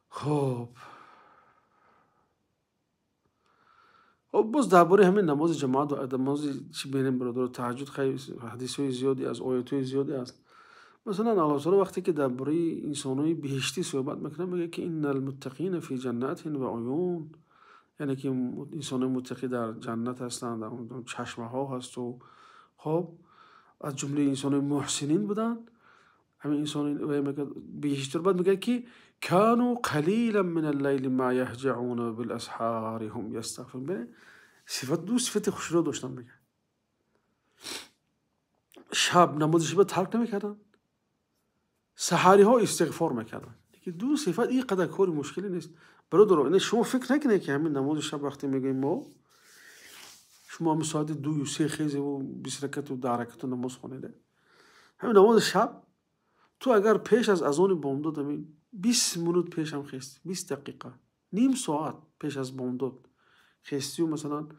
Хуб, боз дар бораи ҳамин намози ҷамоат ва намози чӣ бинем, бародар, таҳаҷҷуд, хай, ҳадисҳои зиёде аст, оятҳои зиёде аст. Масалан, Аллоҳ таоло вақте ки дар бораи инсонҳои биҳиштӣ суҳбат мекунад, мегӯяд, ки инна алмуттақина фи ҷаннатин ва уюн, яъне ки инсонҳои муттақӣ дар ҷаннат ҳастанд, дар он чашмаҳо ҳасту. Хоб, аз ҷумлаи инсонҳои муҳсинин буданд ҳамин инсони мегӯяд биҳиштиро. Баъд мегӯяд, ки кану қалилан мин аллайли ма яҳҷауна ва биласҳари ҳум ястағфирун. Бинед, сифат, ду сифати хушрӯ доштанд, мегӯяд: шаб намози шаба тарк намекарданд, саҳариҳо истиғфор мекарданд. Ду сифат ин қадар кори мушкиле нест, бародаро. Шумо фикр накунед, ки ҳамин намози шаб вақте мегӯем мо, шумо ҳамин соати 2-ю 3 хезеву 20 ракату 10 ракату намоз хонед. Ҳамин намози шаб ту агар пеш аз азони бомдод ҳамин 20 минут пешам хести, 20 дақиқа, ним соат пеш аз бомдод хестию, масалан,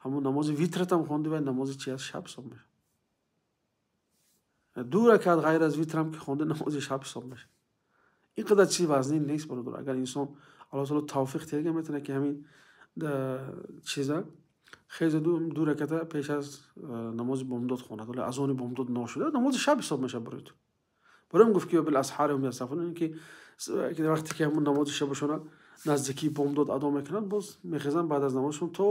ҳамон намози витратам хонди, вай намози чи аст? Шаб ҳисоб мешавад. Ду ракат ғайр аз витрам ки хонда, намози шаб ҳисоб мешавад. Ин қадар чизи вазнин нест, бародар. Агар инсон Аллоҳ таоло тавфиқ диҳад, метавонад, ки ҳамин чиза хеза, ду раката пеш аз намози бомдод хонад, вале азони бомдод ношуда намози шаб ҳисоб мешавад барои ту. Барои гуфт, ки биласҳари ҳум ястағфирун, ки вақте ки ҳамон намози шабашона наздикии бомдод адо мекунанд, боз мехезанд, баъд аз намозшон то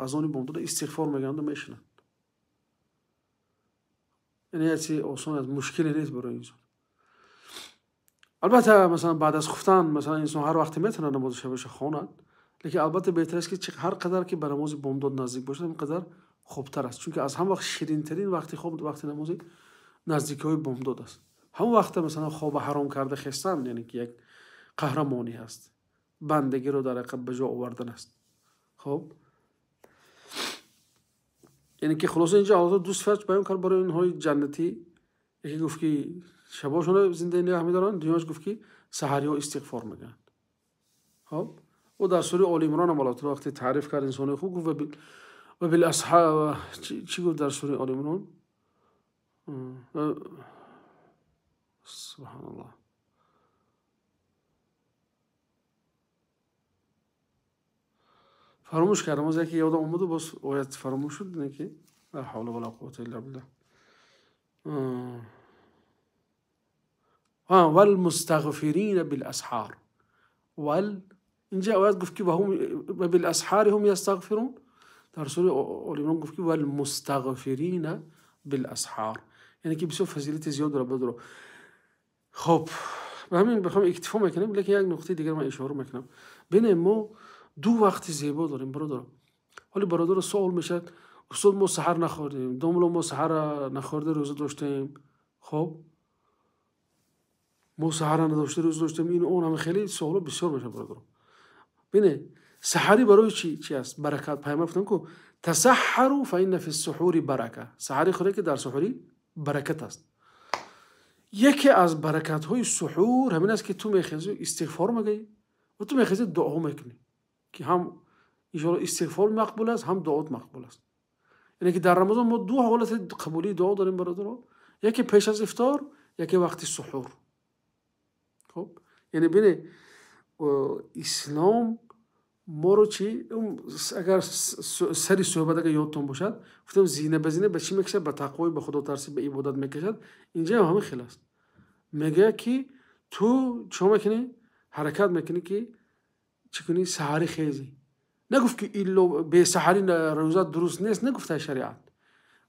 азони бомдод истиғфор мегӯянду мешинанд. Яъне як чизи осон аст, мушкиле нест барои инсон. Албатта, масалан, баъд аз хуфтан, масалан, инсон ҳар вақте метавонад намози шабаша хонад, лекин албатта беҳтар аст, ки ҳар қадар ки ба намози бомдод наздик бошад, ҳамин қадар хубтар аст, чунки аз ҳама вақт ширинтарин вақти хоб вақти намози наздикиҳои бомдод аст. Ҳамон вақта, масалан, хоба ҳаром карда хестан, яъне ки як қаҳрамонӣ ҳаст, бандагиро дар ҳақиқат ба ҷо овардан аст. Хоб, яъне ки хулоса, инҷо Аллоҳ ду сифат баён кард барои инҳои ҷаннатӣ. Яке гуфт, ки шабошонро зинда нигоҳ медоранд, дуюмаш гуфт, ки саҳариҳо истиғфор мекунанд. Хоб ӯ дар сураи Оли Имрон ҳам Аллоҳ таъоло вақте таъриф кард инсони хуб гуфт ва биласҳар чӣ гуфт дар сураи Оли Имрон? Субҳаналлоҳ. Фаромӯш кардам, аз яке ёдам омаду боз оят фаромӯш шуд, не ки ла ҳавла вала қуввата илла биллаҳ. Валмустағфирина биласҳар. Вал инҷа оят гуфт ки ва биласҳари ҳум ястағфирун. Дар сураи Оли Имрон гуфт ки валмустағфирина биласҳар, яъне ки бисёр фазилати зиёд дорад бародаро. Хоб ба ҳамин бихоҳем иктифо мекунем, лекин як нуқтаи дигар ман ишора мекунам. Бинем, мо ду вақти зебо дорем бародаро. Ҳоли бародаро суол мешавад: устод, мо саҳар нахӯрдем, домло мо саҳар нахӯрда рӯза доштем, хоб мо саҳар надошта рӯза доштем, ин он ҳама хеле суоло бисёр мешавад бародаро. Бине, саҳарӣ барои чи аст? Баракат. Пайғамбар гуфтанд ку тасаҳҳару фа инна фи ссуҳури барака. Саҳарӣ хӯре ки дар суҳурӣ баракат аст. Яке аз баракатҳои суҳур ҳамин аст ки ту мехезӣ истиғфор мегӯӣ ва ту мехезӣ дуо мекунӣ, ки ҳам иншоалло истиғфор мақбул аст, ҳам дуот мақбул аст. Яъне ки дар Рамазон мо ду ҳолати қабулии дуо дорем бародаро: яке пеш аз ифтор, яке вақти суҳур. Хоб яъне бине, ислом моро чи агар сари суҳбат агар ёдтон бошад, гуфтем зина ба зина ба чӣ мекашад? Ба тақвои, ба худотарсӣ, ба ибодат мекашад. Инҷа ҳам ҳамин хел аст. Мегӯяд ки ту чӣ мекунӣ? Ҳаракат мекунӣ ки чӣ кунӣ? Саҳарӣ хезӣ. Нагуфт ки илло бесаҳарӣ рӯза дуруст нест, нагуфта шариат.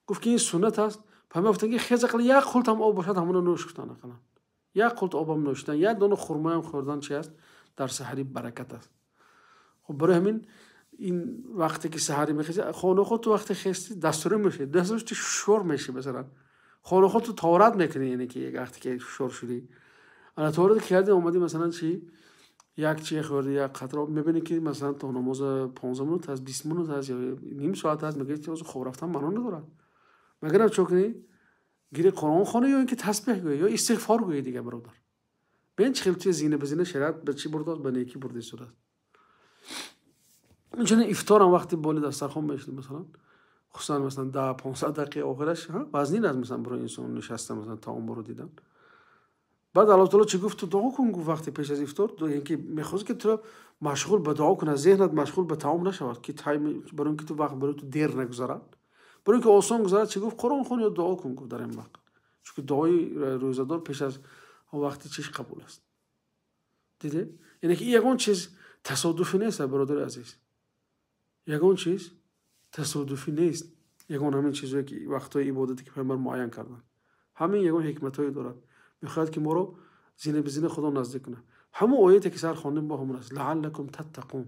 Гуфт ки ин суннат аст. Пайғамбар гуфтанд ки хез ақал як хултам об бошад, ҳамонро нӯш гуфтанд ақаллан. Як хулт обам нӯшидан, як дона хурмоям хӯрдан чи аст? Дар саҳарӣ баракат аст. Хоб барои ҳамин ин вақте ки саҳарӣ мехезӣ, хона худ ту вақте хестӣ дастура мешавӣ, дастура ту шор мешавӣ, масалан хона худ ту таҳорат мекунӣ, яъне ки як вақте ки шор шудӣ, ана таҳорат кардӣ, омадӣ масалан чи як чи хӯрдӣ, як қатра об, мебинӣ ки масалан то намоз 15 минут аст, 20 минут аст ё ним соат аст, мегӯӣ ки хоб рафтан маъно надорад. Магарам чӣ кунӣ? Гири Қуръон хонӣ ё инки тасбеҳ гӯӣ ё истиғфор гӯӣ дигар бародар. Бин чӣ хел чиз зина ба зина шариат ба чӣ бурдааст? Ба некӣ бурдааст. Инчунин ифтор ҳам вақти боли дастархон мешавад, масалан хусусан масалан 10-15 дақиқа охираш вазнин аст масалан барои инсон нишаста масалан таомро дидан. Баъд Аллоҳ таъоло чӣ гуфт? Ту дуо кун, гуфт вақти пеш аз ифтор, инки мехост ки туро машғул ба дуо кунад, зеҳнат машғул ба таом нашавад, ки тайм барои инки ту вақт барои ту дер нагузарад, барои инки осон гузарад. Чӣ гуфт? Қуръон хон ё дуо кун, гуфт дар ин вақт, чунки дуои рӯзадор пеш аз вақти чиш қабул аст. Диде? Яъне ки ягон чиз тасодуфӣ нест, бародари азиз, ягон чиз тасодуфӣ нест. Ягон ҳамин чизое ки вақтҳои ибодате ки пайғамбар муайян карданд, ҳамин ягон ҳикматҳое дорад. Мехоҳад ки моро зина ба зина Худо наздик кунад. Ҳамон ояте ки сар хондем бо ҳамон аст: лааллакум таттақун.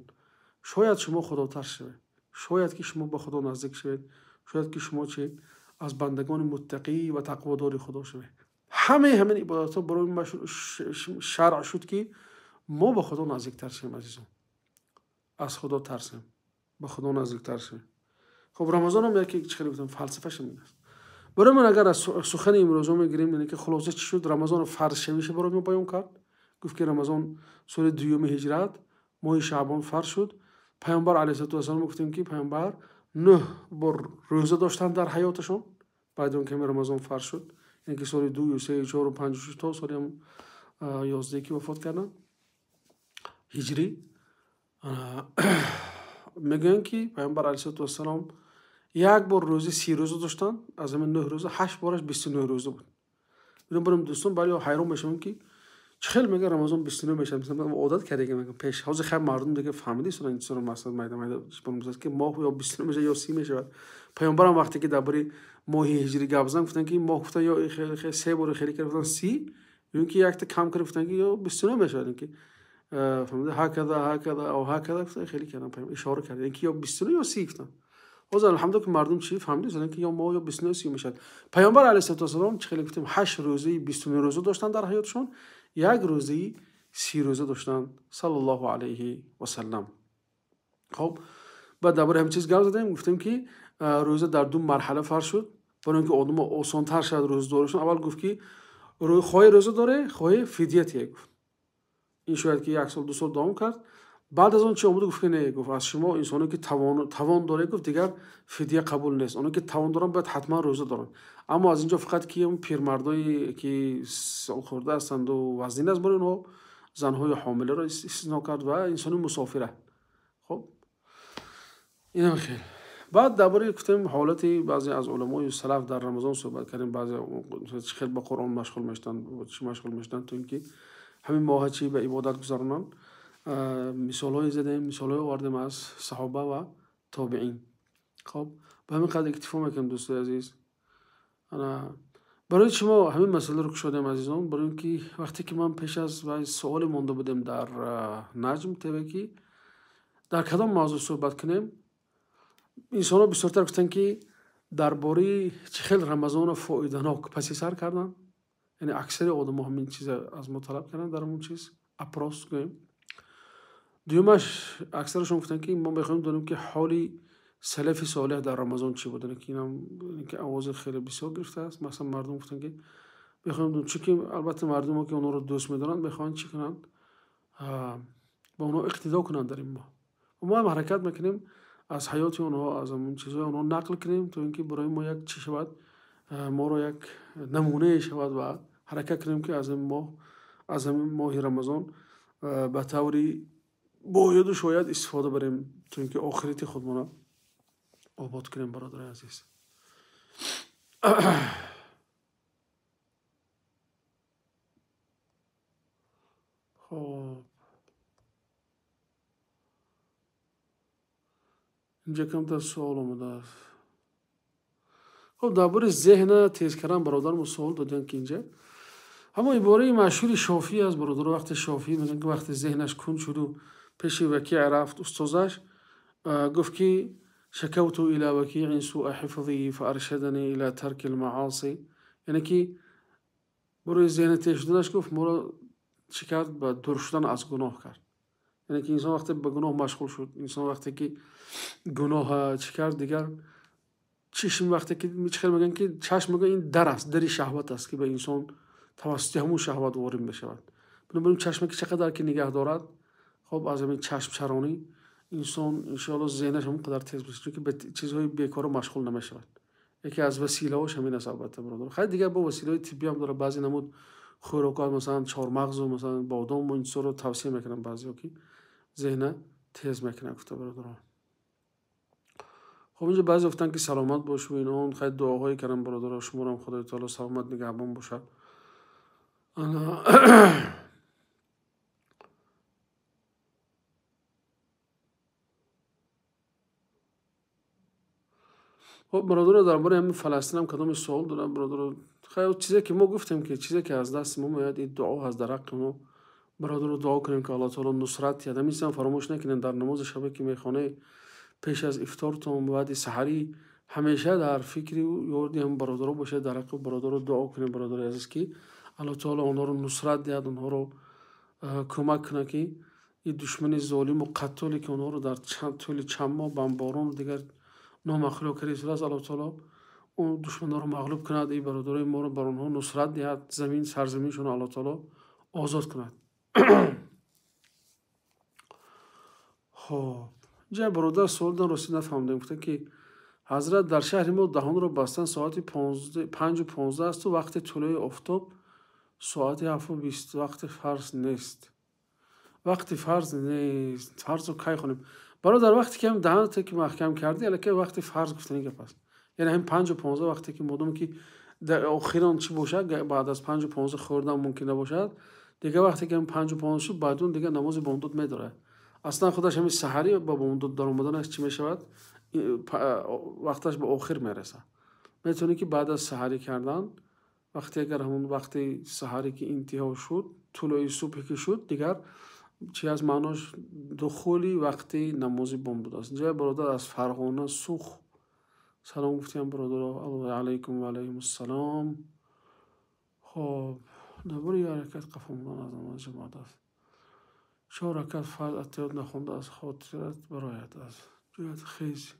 Шояд шумо худотарс шавед, шояд ки шумо ба Худо наздик шавед, шояд ки шумо чи аз бандагони муттақӣ ва тақводори Худо шавед. Ҳамаи ҳамин ибодатҳо барои мо шаръ шуд ки мо ба Худо наздиктар шавем, азизон, аз Худо тарсем, ба Худо наздиктар шавем. Хоб Рамазон ҳам яке чӣ хеле гуфтам фалсафааш ҳамин аст. Барои ман агар аз сухани имрӯзо мегирем, яъне ки хулоса чӣ шуд? Рамазон фарз шавиша барои мо баён кард. Гуфт ки Рамазон соли дуюми ҳиҷрат, моҳи шаъбон фарз шуд. Пайғамбар алайҳиссалоту вассалом гуфтем ки пайғамбар 9 бор рӯза доштанд дар ҳаёташон баъди он ки Рамазон фарз шуд, яъне ки соли 2, 3, 4, 5, 6 то соли 11 ки вафот карданд ҳиҷрӣ. Мегӯянд ки пайғамбар алайҳиссалоту вассалом як бор рӯзи 30 рӯза доштанд, аз ҳамин 9 рӯза 8 бораш 29 рӯза буд. Бинобарин дӯстон, бале ҳайрон мешавем ки чӣ хел мегӯяд Рамазон 29 мешавад. Масалан одат карда мегӯям пеш ҳозир хеле мардум дига фаҳмида истоданд ин чизро, масалан майда майда ки моҳ ё 29 мешавад ё 30 мешавад. Пайғамбарам вақте ки дар бораи моҳи ҳиҷрӣ гап зан гуфтанд ки моҳ гуфтанд ё се бор хеле кард гуфтанд 30, ё ин ки якта кам кард гуфтанд ки ё 29 мешавад, ин ки фаҳмида ҳакада ҳакада ав ҳакада гуфтанд, хеле карданд, ишора кард, ин ки ё 29 ё 30 гуфтанд. Ҳозир алҳамдулиллоҳ ки мардум чӣ фаҳмида истоданд ки ё моҳ ё 29 30 мешавад. Пайғамбар алайҳиссалоту вассалом чӣ хеле гуфтем 8 рӯзаи 29 рӯза доштанд дар ҳаётшон, як рӯзаи 30 рӯза доштанд саллаллоҳу алайҳи васаллам. Хоб баъд дар бораи ҳамин чиз гап задем, гуфтем ки рӯза дар ду марҳала фарз шуд барои ин ки одамҳо осонтар шавад рӯзадорашон. Аввал гуфт ки хоҳӣ рӯза дорӣ, хоҳӣ фидия тия гуфт. Ин шояд ки 1 сол 2 сол давом кард. Баъд аз он чи омад, гуфт ки не, гуфт аз шумо инсоне ки тавон дорад, гуфт дигар фидия қабул нест. Оне ки тавон доранд бояд ҳатман рӯза доранд. Аммо аз инҷо фақат ки пирмардое ки солхӯрда ҳастанд ва вазнин аст барои онҳо, занҳои ҳомиларо истисно кард ва инсони мусофира. Хоб инам хел. Баъд дар бораи гуфтем ҳолати баъзе аз уламои салаф дар Рамазон суҳбат кардем, баъзе чӣ хел ба Қуръон машғул мешуданд, чӣ машғул мешуданд, то ин ки ҳамин моҳа чӣ ба ибодат гузаронанд. Мисолҳое задем, мисолҳое овардем аз саҳоба ва тобеин. Хоб ба ҳамин қадр иктифо мекунем, дӯстои азиз. Барои шумо ҳамин масъаларо кушодем, азизон, барои ин ки вақте ки ман пеш аз суоле монда будем дар Наҷм ТВ, ки дар кадом мавзӯъ суҳбат кунем, инсонҳо бисёртар гуфтанд ки дар бораи чӣ хел Рамазонро фоиданок паси сар кардан. Яъне аксари одамо ҳамин чиза аз мо талаб карданд дар ҳамон чиз, опрос гӯем. Дуюмаш, аксарашон гуфтанд ки мо мехоҳем донем ки ҳоли салафи солеҳ дар Рамазон чӣ буд, ки инам ки овози хеле бисёр гирифтааст. Масалан мардум гуфтанд ки мехоҳем донем, чунки албатта мардумо ки онҳоро дӯст медоранд мехоҳанд чӣ кунанд, ба онҳо иқтидо кунанд дар ин моҳ. Мо ҳам ҳаракат мекунем аз ҳаёти онҳо, аз ҳамон чизҳои онҳо нақл кунем, то ин ки барои мо як чӣ шавад, моро як намунае шавад ва ҳаракат кунем ки аз ҳамин моҳ, аз ҳамин моҳи Рамазон ба таври бояду шояд истифода барем, то ин ки охирати худмонро обод кунем, бародари азиз. Хоб инҷа камтар суол омадааст. Хоб дар бораи зеҳна тез кардан бародармо суол доданд ки инҷа ҳамон ибораи машҳури Шофӣ аст, бародаро. Вақте Шофӣ мегӯянд ки вақте зеҳнаш кунд шуду пеши Вакиъ рафт, устозаш гуфт ки шакавту ила вакиин суа ҳифзи фааршадани ила тарки лмааси. Яъне ки барои зеҳна тез шуданаш гуфт моро чӣ кард? Ба дур шудан аз гуноҳ кард. Яъне ки инсон вақте ба гуноҳ машғул шуд, инсон вақте ки гуноҳ чӣ кард, дигар чишм вақте ки чӣ хел мегӯянд ки чашм мегӯянд ин дар аст, дари шаҳват аст ки ба инсон тавассути ҳамон шаҳват ворид мешавад. Бинобар ин чашме ки чӣ қадар ки нигаҳ дорад, хоб аз ҳамин чашмчаронӣ инсон иншоаллоҳ зеҳнаш ҳамон қадар тез мешавад, чунки ба чизҳои бекора машғул намешавад. Яке аз василаҳош ҳамин аст, албатта, бародар. Хайр, дигар бо василаҳои тиббӣ ҳам дорад. Баъзе намуд хӯрокҳо, масалан чормағзу, масалан бодому ин чизҳоро тавсия мекунанд баъзеҳо ки зеҳна тез мекунанд, гуфта бародарон. Хоб инҷо баъзе гуфтанд ки саломат бошу ин он. Хайр, дуоҳое кардам бародаро, шуморо Худои таоло саломат нигаҳбон бошад. Хоб бародаро, дар бораи ҳамин Фаластин ҳам кадоме суол дорам бародаро? Хайр, чизе ки мо гуфтем ки чизе ки аз дасти мо меояд, ин дуо ҳаст дар ҳаққи мо. Бародаро, дуо кунем ки Аллоҳ таоло нусрат диҳад. Ҳамин чизам фаромӯш накунем, дар намози шабе ки мехонед, пеш аз ифтортон, баъди саҳарӣ ҳамеша дар фикри ёрди ҳам бародаро бошед, дар ҳаққи бародаро дуо кунем, бародари азиз, ки Аллоҳ таоло онҳоро нусрат диҳад, онҳоро кӯмак кунад ки ин душмани золиму қаттоле ки онҳоро дар тӯли чанд моҳ бамборон дигар номахлуқ кардааст, Аллоҳ таоло он душманҳоро мағлуб кунад, ин бародарои моро бар онҳо нусрат диҳад, замин сарзаминшонро Аллоҳ таоло озод кунад. Хоб инҷа бародар суол дан, рости нафаҳмидем. Гуфтанд ки ҳазрат, дар шаҳри мо даҳонро бастан соати 5:15 асту вақти тулӯи офтоб соати 7:20, вақти фарз нест. Вақти фарз нест. Фарзро кай хонем? Бародар, вақте ки ҳам даҳанате ки маҳкам кардӣ, аллакай вақти фарз гуфтани гап аст. Яъне ҳамин 5:15 вақте ки модоме ки дар охирон чӣ бошад, баъд аз 5:15 хӯрдан мумкин набошад, дигар вақте ки ҳамин 5:15 шуд, баъд он дигар намози бомдод медорад. Аслан худаш ҳамин саҳарӣ ба бомдод даромаданаш чӣ мешавад? Вақташ ба охир мерасад. Метавонӣ ки баъд аз саҳарӣ кардан, вақте агар ҳамон вақти саҳарӣ ки интиҳо шуд, тулӯи субҳе ки шуд, дигар чи аз маънош духули вақти намози бомдод аст. Инҷа бародар аз Фарғона Сух салом гуфтем, бародаро. Алайкум ва алайкум ассалом. Хоб дар бораи як ракат қафо мондан аз намози ҷамоат аст. 4 ракат фарз аттиҳод нахонда аз хотират барояд аз ҷоят хез.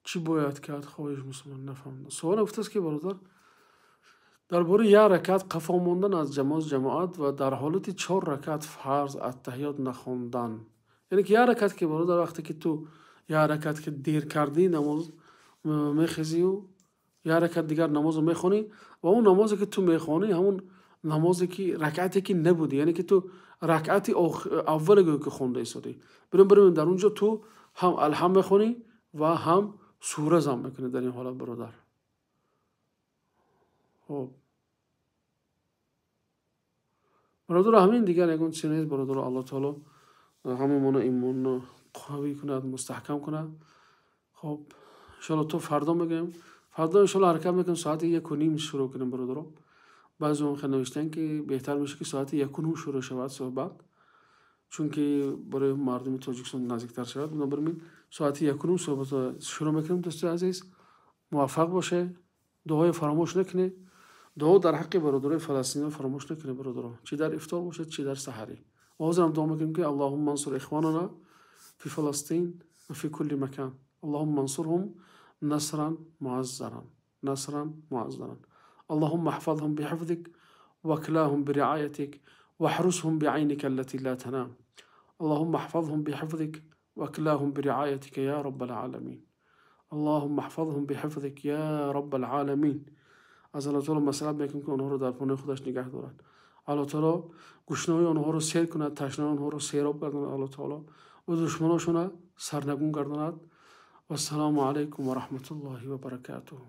Чӣ бояд кард? Хоҳиш мусулмон нафаҳмидам. Суоле гуфтааст ки бародар Дар бораи як ракат қафо мондан аз ҷамоат ва дар ҳолати 4 ракат фарз аттаҳиёт нахондан. Яъне ки як ракат ки бародар, вақте ки ту як ракат ки дер кардӣ намоз мехезию як ракат дигар намозро мехонӣ ва он намозе ки ту мехонӣ ҳамон намозе ки ракате ки набудӣ, яъне ки ту ракати аввале гӯё ки хонда истодӣ. Бинобар ин дар он ҷо ту ҳам алҳам мехонӣ ва ҳам сура зам мекунӣ дар ин ҳолат бародар. Хоб бародар, ҳамин дигар ягон чиз нест бародар. Аллоҳ таоло ҳамаи имонро қавӣ кунад, мустаҳкам кунад. Хоб иншоалло то фардо мегӯем. Фардо иншоалло ҳаракат мекунем соати 1:30 шурӯъ кунем бародаро. Баъзе он хел навиштанд ки беҳтар мешавад ки соати 1:30 шурӯъ шавад суҳбат, чунки барои мардуми Тоҷикистон наздиктар шавад. Бинобар ин соати 1:30 суҳбатро шурӯъ мекунем. Дӯстои азиз, муваффақ бошед, дуои фаромӯш накунед. Дуо дар ҳаққи бародарои фаластиниён фаромӯш накунед бародаро, чӣ дар ифтор бошад, чӣ дар саҳарӣ. Ва ҳозирам дуо мекунем ки Аллоҳумма ансур ихвонана фи Фаластин ва фи кулли макон, Аллоҳумма ансурҳум насран муаззаран, насран муаззаран, Аллоҳумма аҳфазҳум биҳифзик ваклаҳум бириоятик ваҳрусҳум биайника аллати ла танам, Аллоҳумма аҳфазҳум биҳифзик ваклаҳум бириоятика я раббал оламин, Аллоҳумма аҳфазҳум биҳифзик я раббал оламин. Аз Аллоҳ таоло масъалат мекунем ки онҳоро дар паноҳи худаш нигаҳ дорад. Аллоҳ таоло гушнаҳои онҳоро сер кунад, ташнаҳои онҳоро сероб гардонад. Аллоҳ таоло ва душманошонро сарнагун гардонад. Вассалому алайкум ва раҳматуллоҳи ва баракатуҳ.